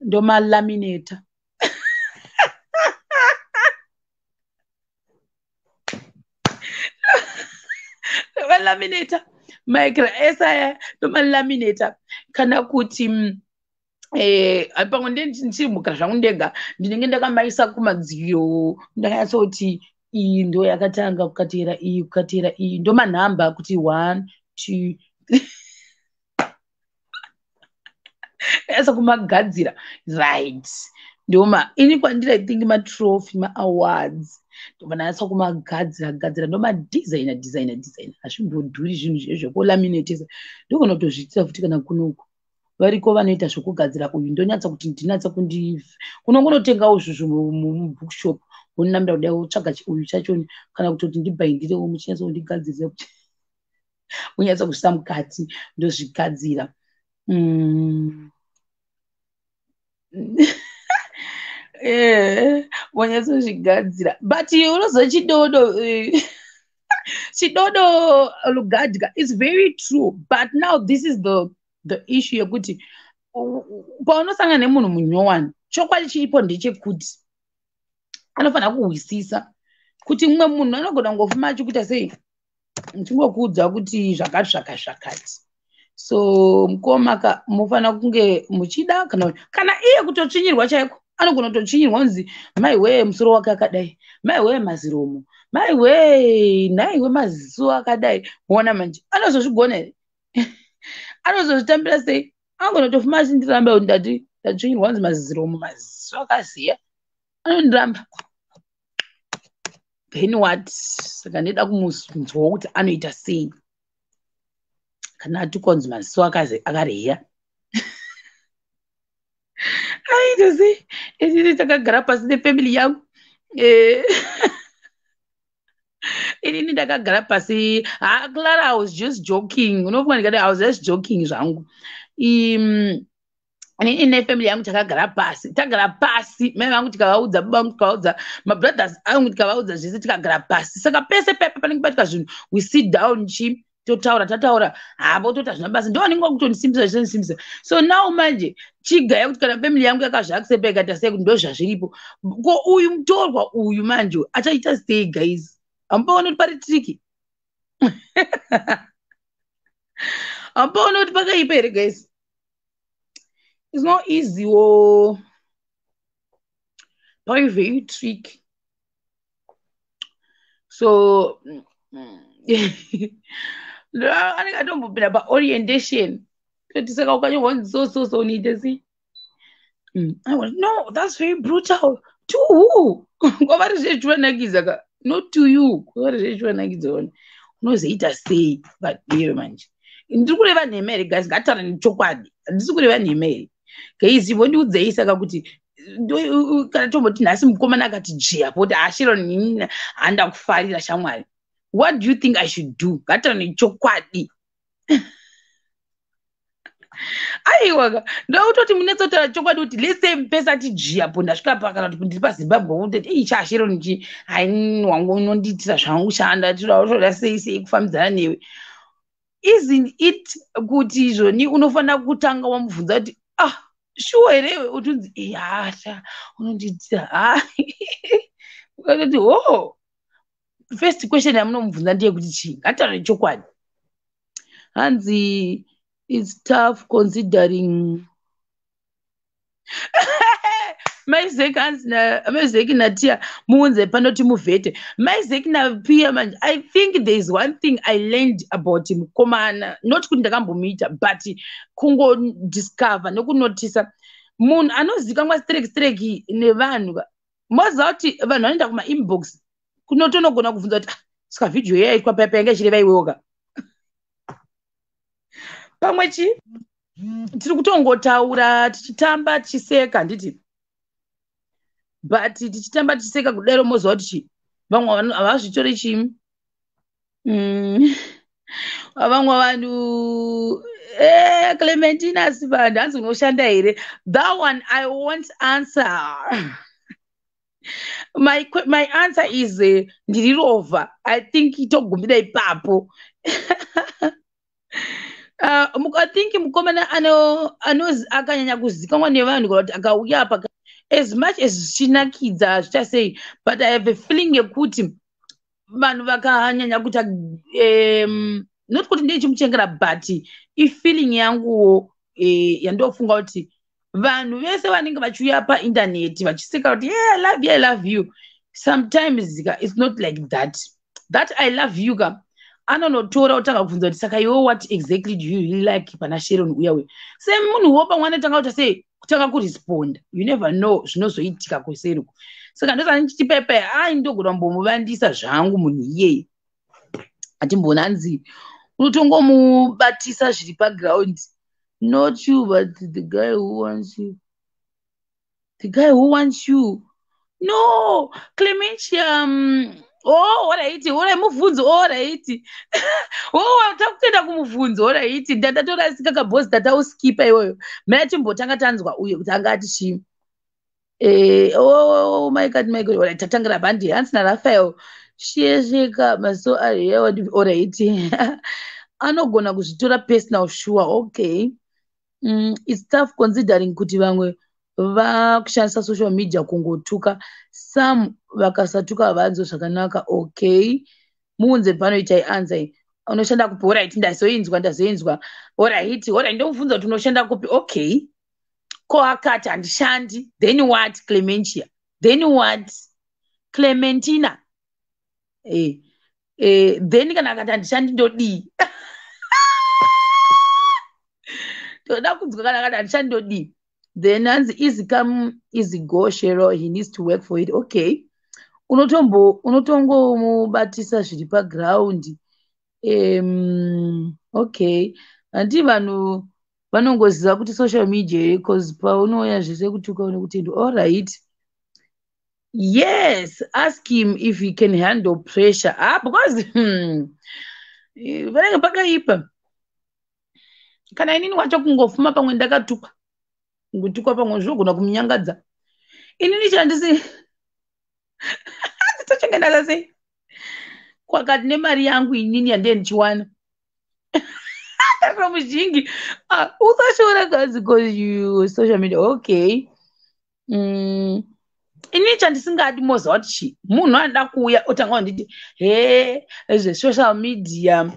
ndomalaminata, ndomalaminata maikra ese aya, ndomalaminata. Kana kuti pamwe ndichiri mukara zvangu ndega, ndinenge ndakamaisa kumadziro, ndakanyatsoti iyi ndo yakatanga, kukateera iyi, kukateera iyi, ndomanhamba kuti one, two, three, ndanyatsa kumagadzira, right? Ndoma ini kwandiri, I think matrophy, maawards, ndobva ndanyatsa kumagadzira gadzira, ndomadesigna, designa, designa. Hazvimbodhuri zvinhu zvezvo zvekulaminatesa. Ndogona kutozviitira futi kana kunoku variko vanoita zvokugadzira uyu. Ndonyatsa kuti ndinatsa kundi kunongonotengawo zvizvo mubookshop, wonamira kudai, wotsvaga uyu chachoni, kana kutoti ndibhaindirewo, muchinyatsa kundigadzirira kuti munyatsa kuzvisa mukati, ndozvigadzira. Vonyatsozvigadzira, but unoziva chidodo, chidodo lugadya is very true. But now this is the issue yekuti paunosangana nemunhu munyowani, chokwadi chiripo ndechekuti anofanira kuhwisisa kuti mumwe munhu anogona kungofuma achikuita sei, ndichingokuudza kuti zvakati, zvakati, zvakati. So mukoma ka, mufanira kunge muchida kana iye kutotsvinyirwa chaiko, anogona kutotsvinyirwa kunzi maiwee, musoro wake akadai, maiwee, maziromo, maiwee, nhaiwe, maziso akadai. Ona manje, anozozvigona here? Anozozvitambira sei? Anogona kutofuma achindiramba kuti ndati ndatsvinyirwa kunzi maziromo, maziso akaziya. Anondiramba, then what? Saka ndida kumunzwawo kuti anoita sei kana atukwa kunzi maziso akareya, aita sei? Inini takagara pasi nefamily yangu. Inini ndakagara pasi. Ha, Clara, I was just joking. Unofunga ndikati I was just joking zvangu. Inini nefamily yangu takagara pasi, tagara pasi, mai vangu tikavaudza, baba vangu tikavaudza, mabrothers angu tikavaudza zvese, tikagara pasi. Saka pese pepa panenge paitika zvinhu, we sit down, chi totaura, tataura havo, toita zvina basa. Ndo vanenge vakutondisimbisa, zvichendisimbisa. So now manje chigaya kuti kana family yangu yakazviaccepta, ikaita sei, kuti ndo zvazviripo, ko uyu mutorwa uyu manje achaita sei? Guys, hamupaoni kuti pari tricky? Hamupaoni kuti pakaipa here? Guys, it's not easy wo, pari very tricky. So anenge atombopinda paorientation, toti saka ukanyorwa kunzi so so so, unoita sei? No, that's very brutal. To who? Kwavari zvechivanakidza ka, not to you. Kwavari zvechivanakidza, ona unozoita sei vadero manje? Ndiri kureva nhema here, guys? Ngataura nechokwadi, handisi kureva nhema here, guys? Vondiudzei. Saka kuti kana tomboti nhasi mukomana akati dzviya poti, "ASharon, handa kufarira shamwari," what do you think I should do? Ngataura nechokwadi. Aiwa, ndakutoti munetsotaura chokwadi kuti let's say pese ati dzviyapo, ndasvika pa, kana kuti ndiri paZimbabwe, kutoti ei, chaSharon chi, hai, wangu unondiitira zvangu, shanda toda sei sei kufambidzana newe. Isn't it kuti izvoni unofanira kutanga wamubvunza kuti, "Ah, shuwa here?" Utunzi, "Hasha, unondiitira ha." Ukatoti ho, first question yamunomubvunza ndeyekuti chii? Ngataura chokwadi. Hanzi it's tough considering Maizek. Hanzi Maizek naTia, muunze panoti muvhete Maizek napia. Manje I think there is one thing I learned about mukomana, not kuti ndakambomuita, but kungodiscover nekunotisa munhu anozikanwa strek strek nevanhu. Moziva kuti vanhu vanoenda kumainbox kunotonogona kubvunza kuti, "Ah, saka vhidhiyo yaitwa paipa yanga ichireva iwewoka?" Pamwe chi tiri kutongotaura tichitamba, tichiseka, handiti? But tichitamba, tichiseka kudaro, moziva kuti chi vamwe vanhu havazvitori chii. Vamwe vanhu, Clementina Sibanda, hanzi unoshanda here? That one I won't answer. My answer is ndiri rovha. I think togumbira ipapo. I think mukomana akanyanya kuzikanwa nevanhu, kana kuti akauya apa, as much as zvichinakidza, zvichasei, but I have a feeling yekuti vanhu vakanyanya kuita, not kuti ndeichimuchengera, but ifeeling yanguwo yandofunga kuti vanhu vese vanenge vachiuya paindaneti vachiseka kuti, "Yeah, I love you, I love you," sometimes ka it's not like that. That "I love you" ka, anonotora otanga kubvunza kuti, "Saka iwe, what exactly do you really like pana Sharon uya uya?" Semunhu wo, pamwe anotanga kuita sei, kutanga kuresponda. You never know zvinozoitika kuseriku. Saka ndosaka ndichiti pepe ai, ndogona kumbomuvandisa zvangu munhu iyeye. Atimboona anzi unotongomubatisa zviri paground. Not you, but the guy who wants you, the guy who wants you. No, Clementia, oh, alright, alright, mubvunzo, alright. Oh, takutenda kumubvunzo, alright. Ndatorasika kabhozi, tatauskipa iwoyo. Maya timbotanga tanzwa uye kuti anga ati chii. Oh my God, my God. Alright, tatangira bhandi. Hanzi naRafael, shiyesheka maso ari. Alright, anogona kuzvitora personal, sure. Okay. It's tough considering kuti vamwe vakushandisa social media kungotuka. Some vakasatuka havanzwe zvakanaka. Okay, muunze pano, itai answer. Unoshanda kupi? Alright, ndazoinzwa, ndazoinzwa. Alright, alright, ndokubvunza kuti unoshanda kupi. Okay, ko akati handishandi, then what, Clementia? Then what, Clementina? Then kana akati handishandi, ndodii? Ndoda kunzwa, kana akati handishandi, ndodii? Then hanzi, "Easy come, easy go, Shero. He needs to work for it." Okay, unotombo unotongomubatisa zviri paground. Okay, handi vanhu vanongoziva kuti social media here? 'Cause paunouya zvese kutuka nekutendwa. Allright, yes, ask him if he can handle pressure. Ah, because vanenge pakaipa. Kana inini wacho kungofuma pamwe ndakatukwa, kungotukwa pamwe zvinogona kumunyangadza. Inini chandisi tochongendaza sei kwakati nemari yangu inini yandee ndichiwana muzhinji. Ah, usashora kazi 'cause you social media. Okay. Inini chandisingadi, moziva kuti chi munhu anoda kuuya otanga kunditi, "He, zvesocial media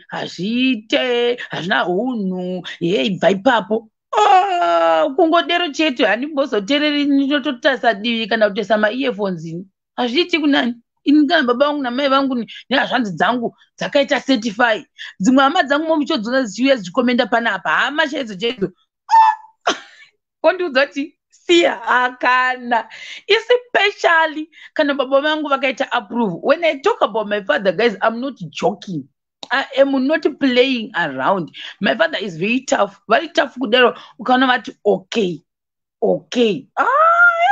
hazviite, hazvina hunhu, he, ibva ipapo." Ah, kungodero chete, handimbozoteereri, ndinototarisa divi kana kutoisa maearphones. Ini hazviiti kunani? Ini kana baba vangu namai vangu nehazvanzi dzangu dzakaita certify, dzimwe hama dzangu momuchodzona dzichiuya dzichikomenda panapa, hama chaidzo chaidzo, kondiudza kuti siya. Akana, especially kana baba vangu vakaita approve. When I talk about my father, guys, I'm not joking, I am not playing around. My father is very tough, very tough kudaro. Ukaona vati okay, okay. Ah,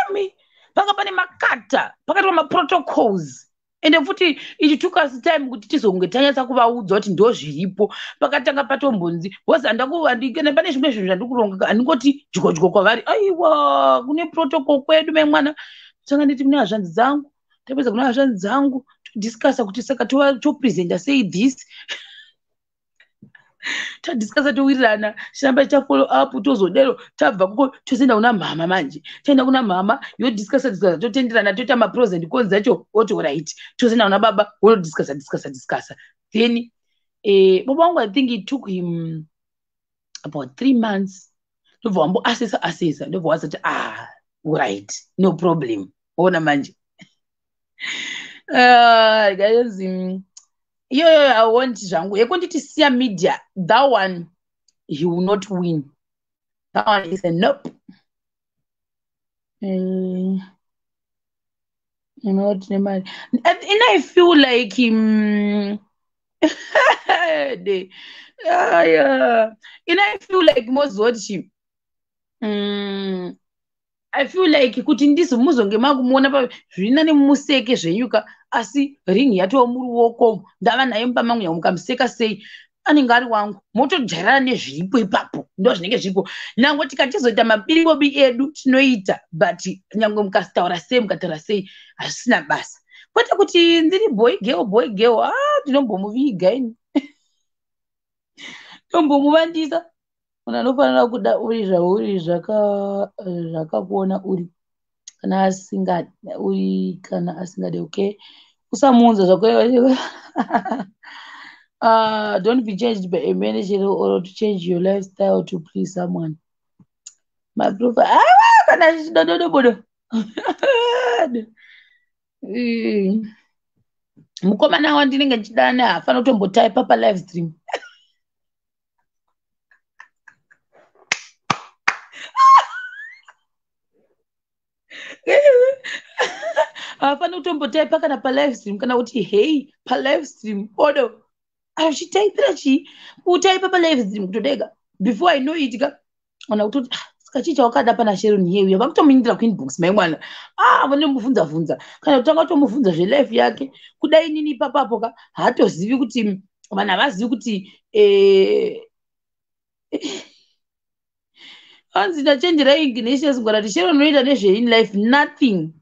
emi panga pane makata, pakaitwa maprotocols, ende futi it took us time kuti tizonge tanyatsa kuvaudza kuti ndo zviripo. Pakatanga patombonzi, because handikana pane zvimwe zvinhu zvandikuronga, handingoti dyodyo kwavari. Aiwa, kune protocol kwedu memwana. Tanga nditi kune hazvanzi dzangu, tapedza kune hazvanzi dzangu, todiscussa kuti saka topresenta sei this. Tadiscussa, towirirana, chiramba tichafollow up, tozodero. Tabva koko, tozoenda kuna mhama. Manje toenda kuna mhama, yodiscussa discussa, totenderana, toita mapros and cons acho, oti right. Tozoenda kuna baba, wonodiscussa, discussa, discussa. Then baba vangu, I think it took him about 3 months, ndobva wamboasesa asesa, ndobva wazoti, "Ah, right, no problem." Ona manje, guys, iyoyo I want zvangu yekunditi siya media, that one he will not win. That one is a nope. Not nemari. And I feel like yeah. And I feel like mozoti I feel like kuti ndizo muzonge makumuona zvina nemuseke zvenyuka, asi ringi yatova muruoko, ndava naye mumba mangu. Mukamuseka sei, anenge ari wangu. Motojairana nezviripo ipapo, ndo zvinenge zviripo. Nyange tikatizoita mabiribobi edu tinoita, but nyange mukasitaura sei, mukataura sei, hazvisina basa. Kwete kuti ndiri boy girl, boy girl. Ah, ndinombomuviga ini, ndombomuvandisa. Munhu anofanira kuda uri zvauri, zvakakuona uri. Kana asinga uri, kana asingade, okay, usamuunza zvako. Don't be changed by a manager or to change your lifestyle to please someone. My profile, ah, kana chidododobodo. Mukomana wandinenge ndichidana hafanira kutombotaipa palive stream. Haafaniri kutombotaipa kana palive stream, kana kuti hei palive stream odo achitaipira chii? Kutaipa palive stream kutodega. Before I know it ka, kana kutoti, "Ah, saka chii chawakada pana Sharon?" Yeuya vakutomuindira kuinbox mai mwana. Ah, vanomubvunza vhunza, kana kutanga kutomubvunza zvelife yake. Kudai inini ipapapo ka, haatozivi kuti vanhu havazivi kuti hanzi ndachenjerai. Ignatius Ngwarati, Sharon unoita nezvein life? Nothing,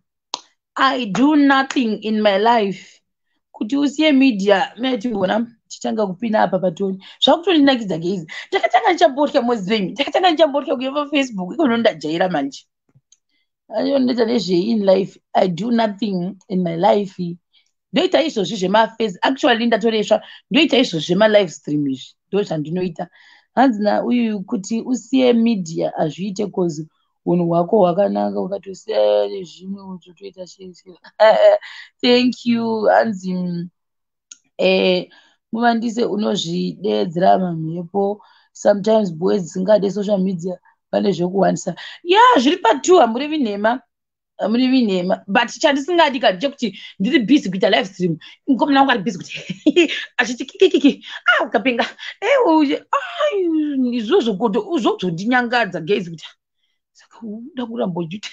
I do nothing in my life. Kuti usiye media maitimboona tichitanga kupinda apa patoni, zvakutondinakidza geizi. Ndakatanga ndichambotya, mozive, ndakatanga ndichambotya kuya paFacebook ikono, ndajaira manje. Anondoita nezvei in life? I do nothing in my life. Ndoita izvozvi zvemaface. Actually, ndatoresva. Ndoita izvozvi zvemalive stream izvi, ndo zvandinoita. Hanzi nauyu kuti usiye media hazviite, 'cause unhu hwako hwakanaka, ukatosiya nezvimwe utotoita sheshe. Thank you. Hanzi muvandise unozvideedzera mamhepo. Sometimes boys dzisingade social media pane zvekuwanisa ya zviri patu. Hamurevi nhema, hamurevi nhema, but chandisingadi ka ndechekuti ndiri busy kuita live stream, mukomana wangu ari busy kuti achiti kikikiki, ah, ukapenga izvozvo zvozondinyangadza, guys, kuti saka uda kuramba uchiita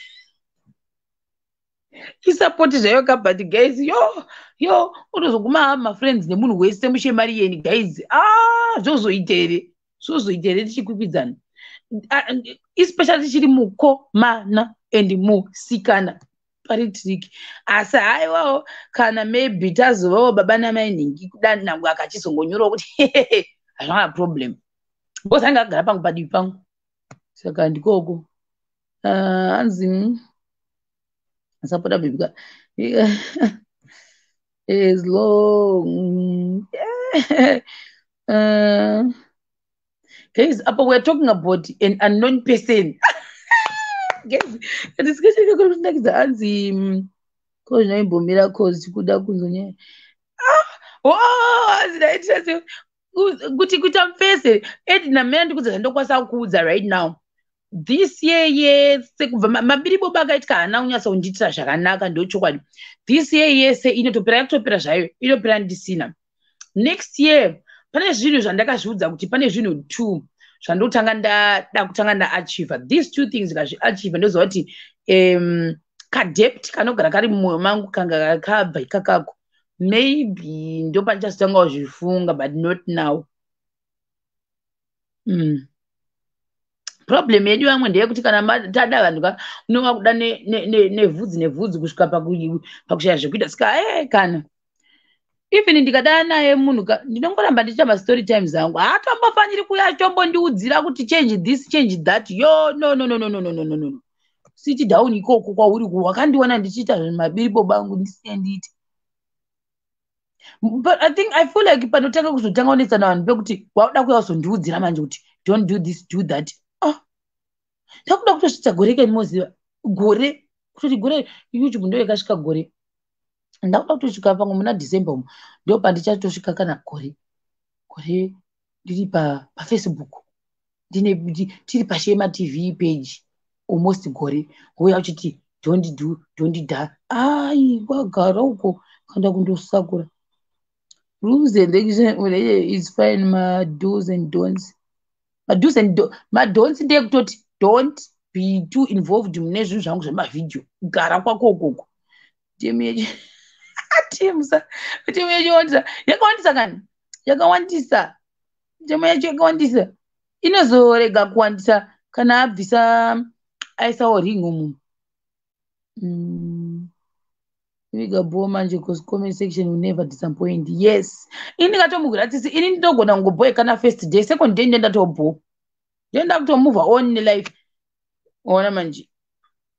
isupport zvayo ka. But guys, yo yo, unozoguma mafriends nemunhu wese mushemariyeni, guys. Ah, zvozoita here? Zvozoita here tichikwikwidzana, especially tichiri mukomana and musikana? Pari tricky, asi haiwawo, kana maybe tazovawo baba namai nhingi kudanangwe akachizongonyorawo kuti hazvana problem, because anga agara pangu padivi pangu, saka ndikoko. Ah, hanzi sapota baby ka is long. Guys, apa we are talking about an unknown person, guys. Discussion kakunakidza. Hanzi ko zvinoimbomira, 'cause tikuda kunzonyaya. Ah, hanzi kuti kuita mufese Edna mena ndikudza zvandokwanisa kuudza right now. This year yese, kubva mabiribobo akaitika, haana kunyatsa kundiitira zvakanaka, ndochokwadi. This year yese inotopera, yakutopera zvayo, inopera ndisina. Next year pane zvinhu zvandakazviudza kuti pane zvinhu two zvandotanga ndada kutanga ndaachieva. These two things ndikazviachieva, ndoziva kuti kadebt kanogara kari mumwoyo mangu kanga kabva ikakako. Maybe ndopandichazotangawo zvifunga, but not now. Problem yedu vamwe ndeyekuti kana tada vanhu ka, unova kuda nevhudzi nevhudzi kusvika pakushaya zvekuita. Saka kana even ndikadana naye munhu, ndinongoramba ndichiita mastory times angu. Haatombofaniri kuuya achitombondiudzira kuti change this, change that. Yo, no, no, no, no, no, no, no, no, no. Sit down ikoko kwauri, wakandiona ndichiita mabiribobo angu, ndisiye ndiite. But I think, I feel like panotanga kuzotanga kunetsana vanhu pekuti wauda kuuya kuzondiudzira manje kuti don't do this, do that. Ah, ndakuda kutosvitsa gore kani, moziva gore kutoti gore YouTube ndo yakasvika gore. Ndakuda kutosvika pamwe muna December umu, ndo pandichatosvika kana gore, gore ndiri paFacebook, tiri paShema TV page almost gore. Wouya uchiti don't do, don't da. Ai, wagara uko kanda kundosakura. Rules and is fine. Mados and don'ts, mados and madon'ts ndeyekutoti don't be too involved mune zvinhu zvangu zvemavhidhiyo. Gara kwako ukoko. Timu timu yechawandisa, yakawandisa kani, yakawandisa. Mitemo yacho yakawandisa, inozorega kuwandisa kana abvisa aisawo ring umu. Viga bho manje, 'cause comment section will never disappoint. Yes, ini ndingatomugwira tsitsi. Ini ndinogona kungobhoe kana first day, second day ndoenda tobho, ndoenda kutomove on nelife. Ona manje,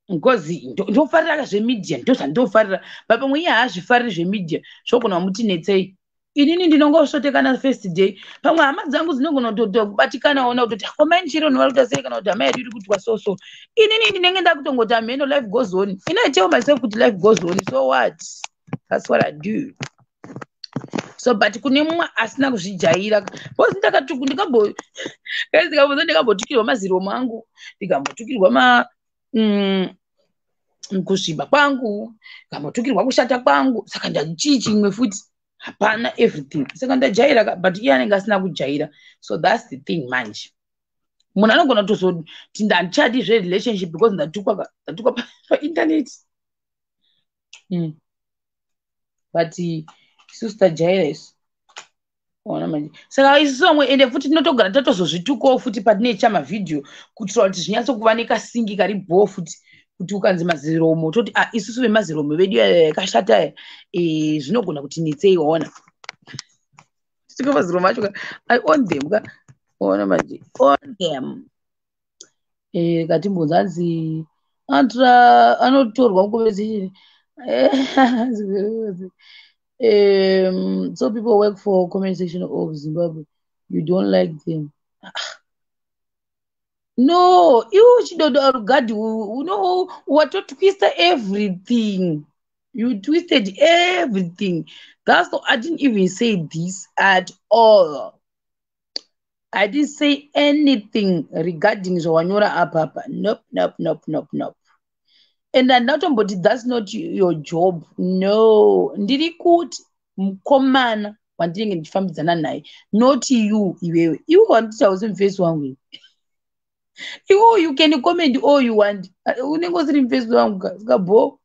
because ndofarira zvemedia, ndo zvandofarira, but pamwe iye haazvifariri zvemedia, zvogona kumutinetsei. Inini ndinongosvotekana first day. Pamwe hama dzangu dzinogona kutobatikana, ona kutoti komaini chiro vari kuita sei, kana kuti hama yedu iri kuitwa so so. Inini ndinenge ndakutongoti hameno, life goes on. Ini I tell myself kuti life goes on, so what? That's what I do. So but kune mumwe asina kuzvijaira, because ndingambotukirwa maziromo angu, ndikambotukirwa kusviba kwangu, ndikambotukirwa kushata kwangu, saka ndachii chimwe futi? Hapana, everything. Saka ndajaira, but iye anenge asina kujaira. So that's the thing manje. Munhu anogona kutozoti handichadi zverelationship because ndatukwa, ndatukwa painternet. But isusu tajaira isu, ona manje. Saka isusu vamwe ende futi tinotogara tatozozvitukawo futi patinoita mavhidhiyo, kuitira kuti zvinyatsokuva nekasingi kari bhoo futi, kuti ukanzi maziromo, toti ah, isusu vemaziromo vedu yakashata, zvinogona kuti netsei. Waona, tuka maziromo acho, I own them ka. Ona manje, own them. Katimbonzanzi anotorwa mukovezi. So people work for comment section of Zimbabwe, you don't like them. No, iwe Chidodo Arugadi, uno watotwista everything. You twisted everything. That's not, I didn't even say this at all. I didn't say anything regarding zvawanyora apapa. Nope, nope, nope, nope, nope. And handatomboti that's not your job. No, ndiri kuti mukomana wandinenge ndichifambidzana naye, not you iwewe. Iwe wanditi hausi mufesi wangu iwe. You can comment all you want, unenge usiri mufesi wangu ka, sika bo.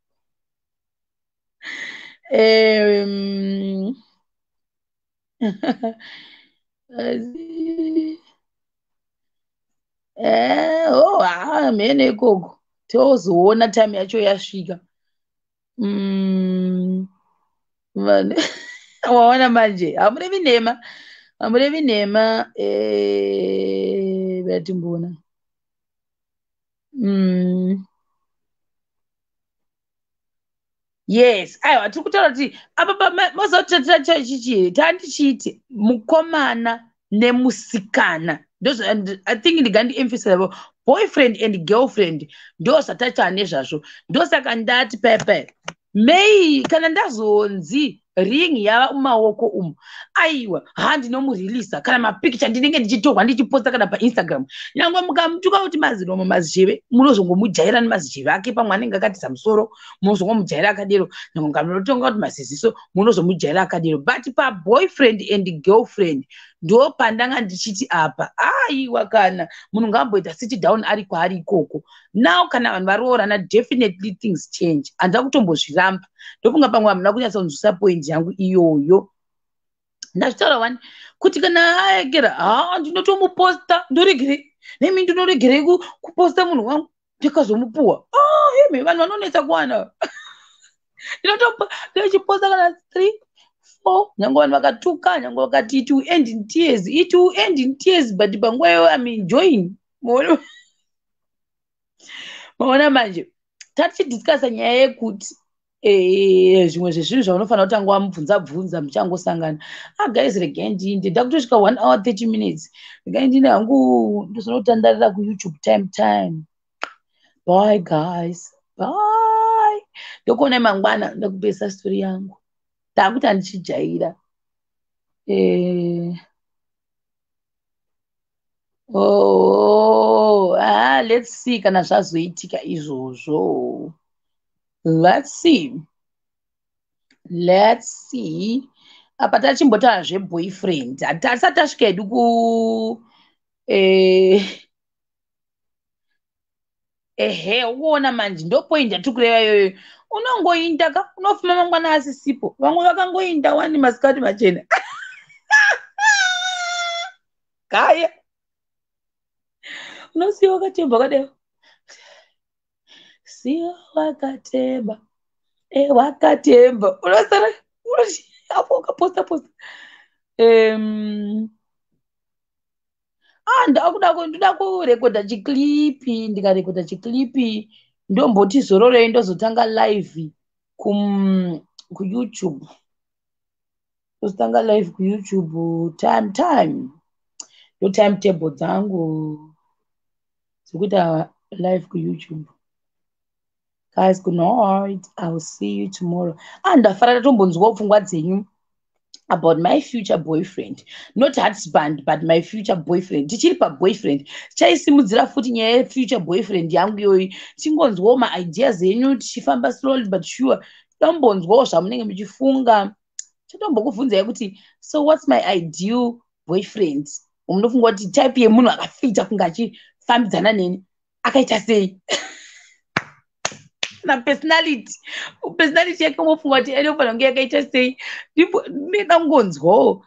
Oh, ah, mhene ikoko tozoona time yacho yasvika. Waona manje, hamurevi nhema, hamurevi nhema. Vatimboona. Yes, aiwa, tiri kutaura kuti apa mazotatira chichi tandichiti mukomana nemusikana. I think ndingandiemphasize boyfriend and girlfriend, ndo zvatataa nezvazvo. Ndosaka ndati pepe mei kana ndazonzi ring yava mumaoko umu, aiwa, ha, ndinomureleasa kana mapikicha ndinenge ndichitorwa ndichiposta kana paInstagram. Nyange mukamutuka kuti maziromo, mazizheve, munozongomujaira nemazizheve ake. Pamwe anenge akatiza musoro, munozongomujaira akadero. Nyange mukamutonga kuti maziziso, munozomujaira akadero. But paboyfriend and girlfriend ndo pandanga ndichiti apa, aiwa, kana munhu ngaamboita sit down ari kwaari ikoko. Now kana vanhu varoorana, definitely things change. Handida kutombozviramba. Ndofunga pamwe hamuna kunyatsonzwisa point yangu iyoyo. Ndazvitaura wani kuti kana aekera, ha, ndinotomuposta. Ndoregerei nemi, ndinoregerei kuposta munhu wangu ndikazomupuwa? Ah, imi vanhu vanonetsa kuwana. Ndinochiposta kana three, four, nyange vanhu vakatuka, nyange vakati it will end in tears, it will end in tears, but panguva iyoyo am enjoying. Maona manje, tatichidiscussa nyaya yekuti zvimwe zvezvinhu zvaunofanira kutanga wamubvunza bvunza muchangosangana. Ah guys, regai ndiinde, ndakutosvika 1 hour 30 minutes. Regai ndiinde hangu, ndozinotandarira kuYouTube. Time time. Bye guys, bye. Ndokuonai mangwana, ndakupesa story yangu. Ndakuti handichijaira. Oh, ah, let's see kana zvazoitika izvozvo. Let's see, let's see. Apa tachimbotaura zveboyfriend, hatisati tasvika hedu ku ehe. Ukuona manje, ndo point yatiri kureva iyoyo. Unongoinda ka, unofuma mangwana asisipo. Vamwe vakangoinda wani masikati machena kaya, unosiya wakatemba wakadai, siya wakatemba, e wakatemba, unosara unoti apo wakaposta posta. Ah, ndakuda, ndoda kurekodha chiclip. Ndikarekodha chiclip, ndomboti zororei, ndozotanga live kuYouTube. Ndozotanga live kuYouTube time time. Ndo time table dzangu dzekuita live kuYouTube. Guys, good night, I will see you tomorrow. Ah, ndafara ndatombonzwawo pfungwa dzenyu about my future boyfriend, not husband, but my future boyfriend. Tichiri paboyfriend, tichaisimudzira futi nyaya yefuture boyfriend yangu iyoyi, tichingonzwawo maideas enyu, tichifamba slowly but sure. Tombonzwawo zvamunenge muchifunga. Chatombokubvunzai kuti, so what's my ideal boyfriend? Munofunga kuti type yemunhu akafita kunge achifambidzana neni akaita sei? Na personality yake, umofunga kuti inofanira kunge yakaita sei? Ndinoda kungonzwawo,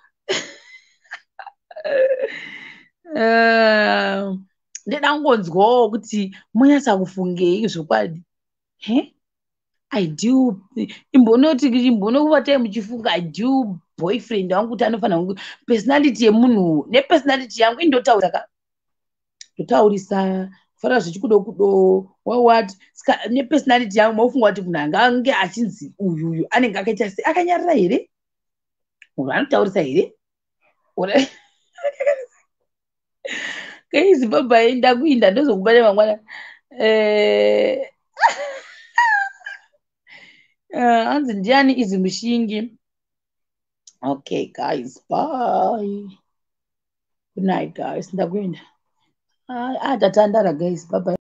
ndinoda kungonzwawo kuti munyatsa kufungei zvokwadi. He, ideal, imbonoti, imbonokuvatai muchifunga ideal boyfriend wangu kuti anofanira kunge personality yemunhu nepersonality yangu. Indotaura ka, ndotaurisa, kufanira zvechikudo kudo what, saka nepersonality yangu, mofunga kuti munhu angange achinzi uyuyu anenge akaita sei? Akanyarara here? Munhu anotaurisa here? Guys, bye bye, ndakuinda, ndozokubata mangwana. Hanzi ndiani izi mushingi? Okay guys, bye, good night guys, ndakuenda. Ah, tatandara guys, bye bye.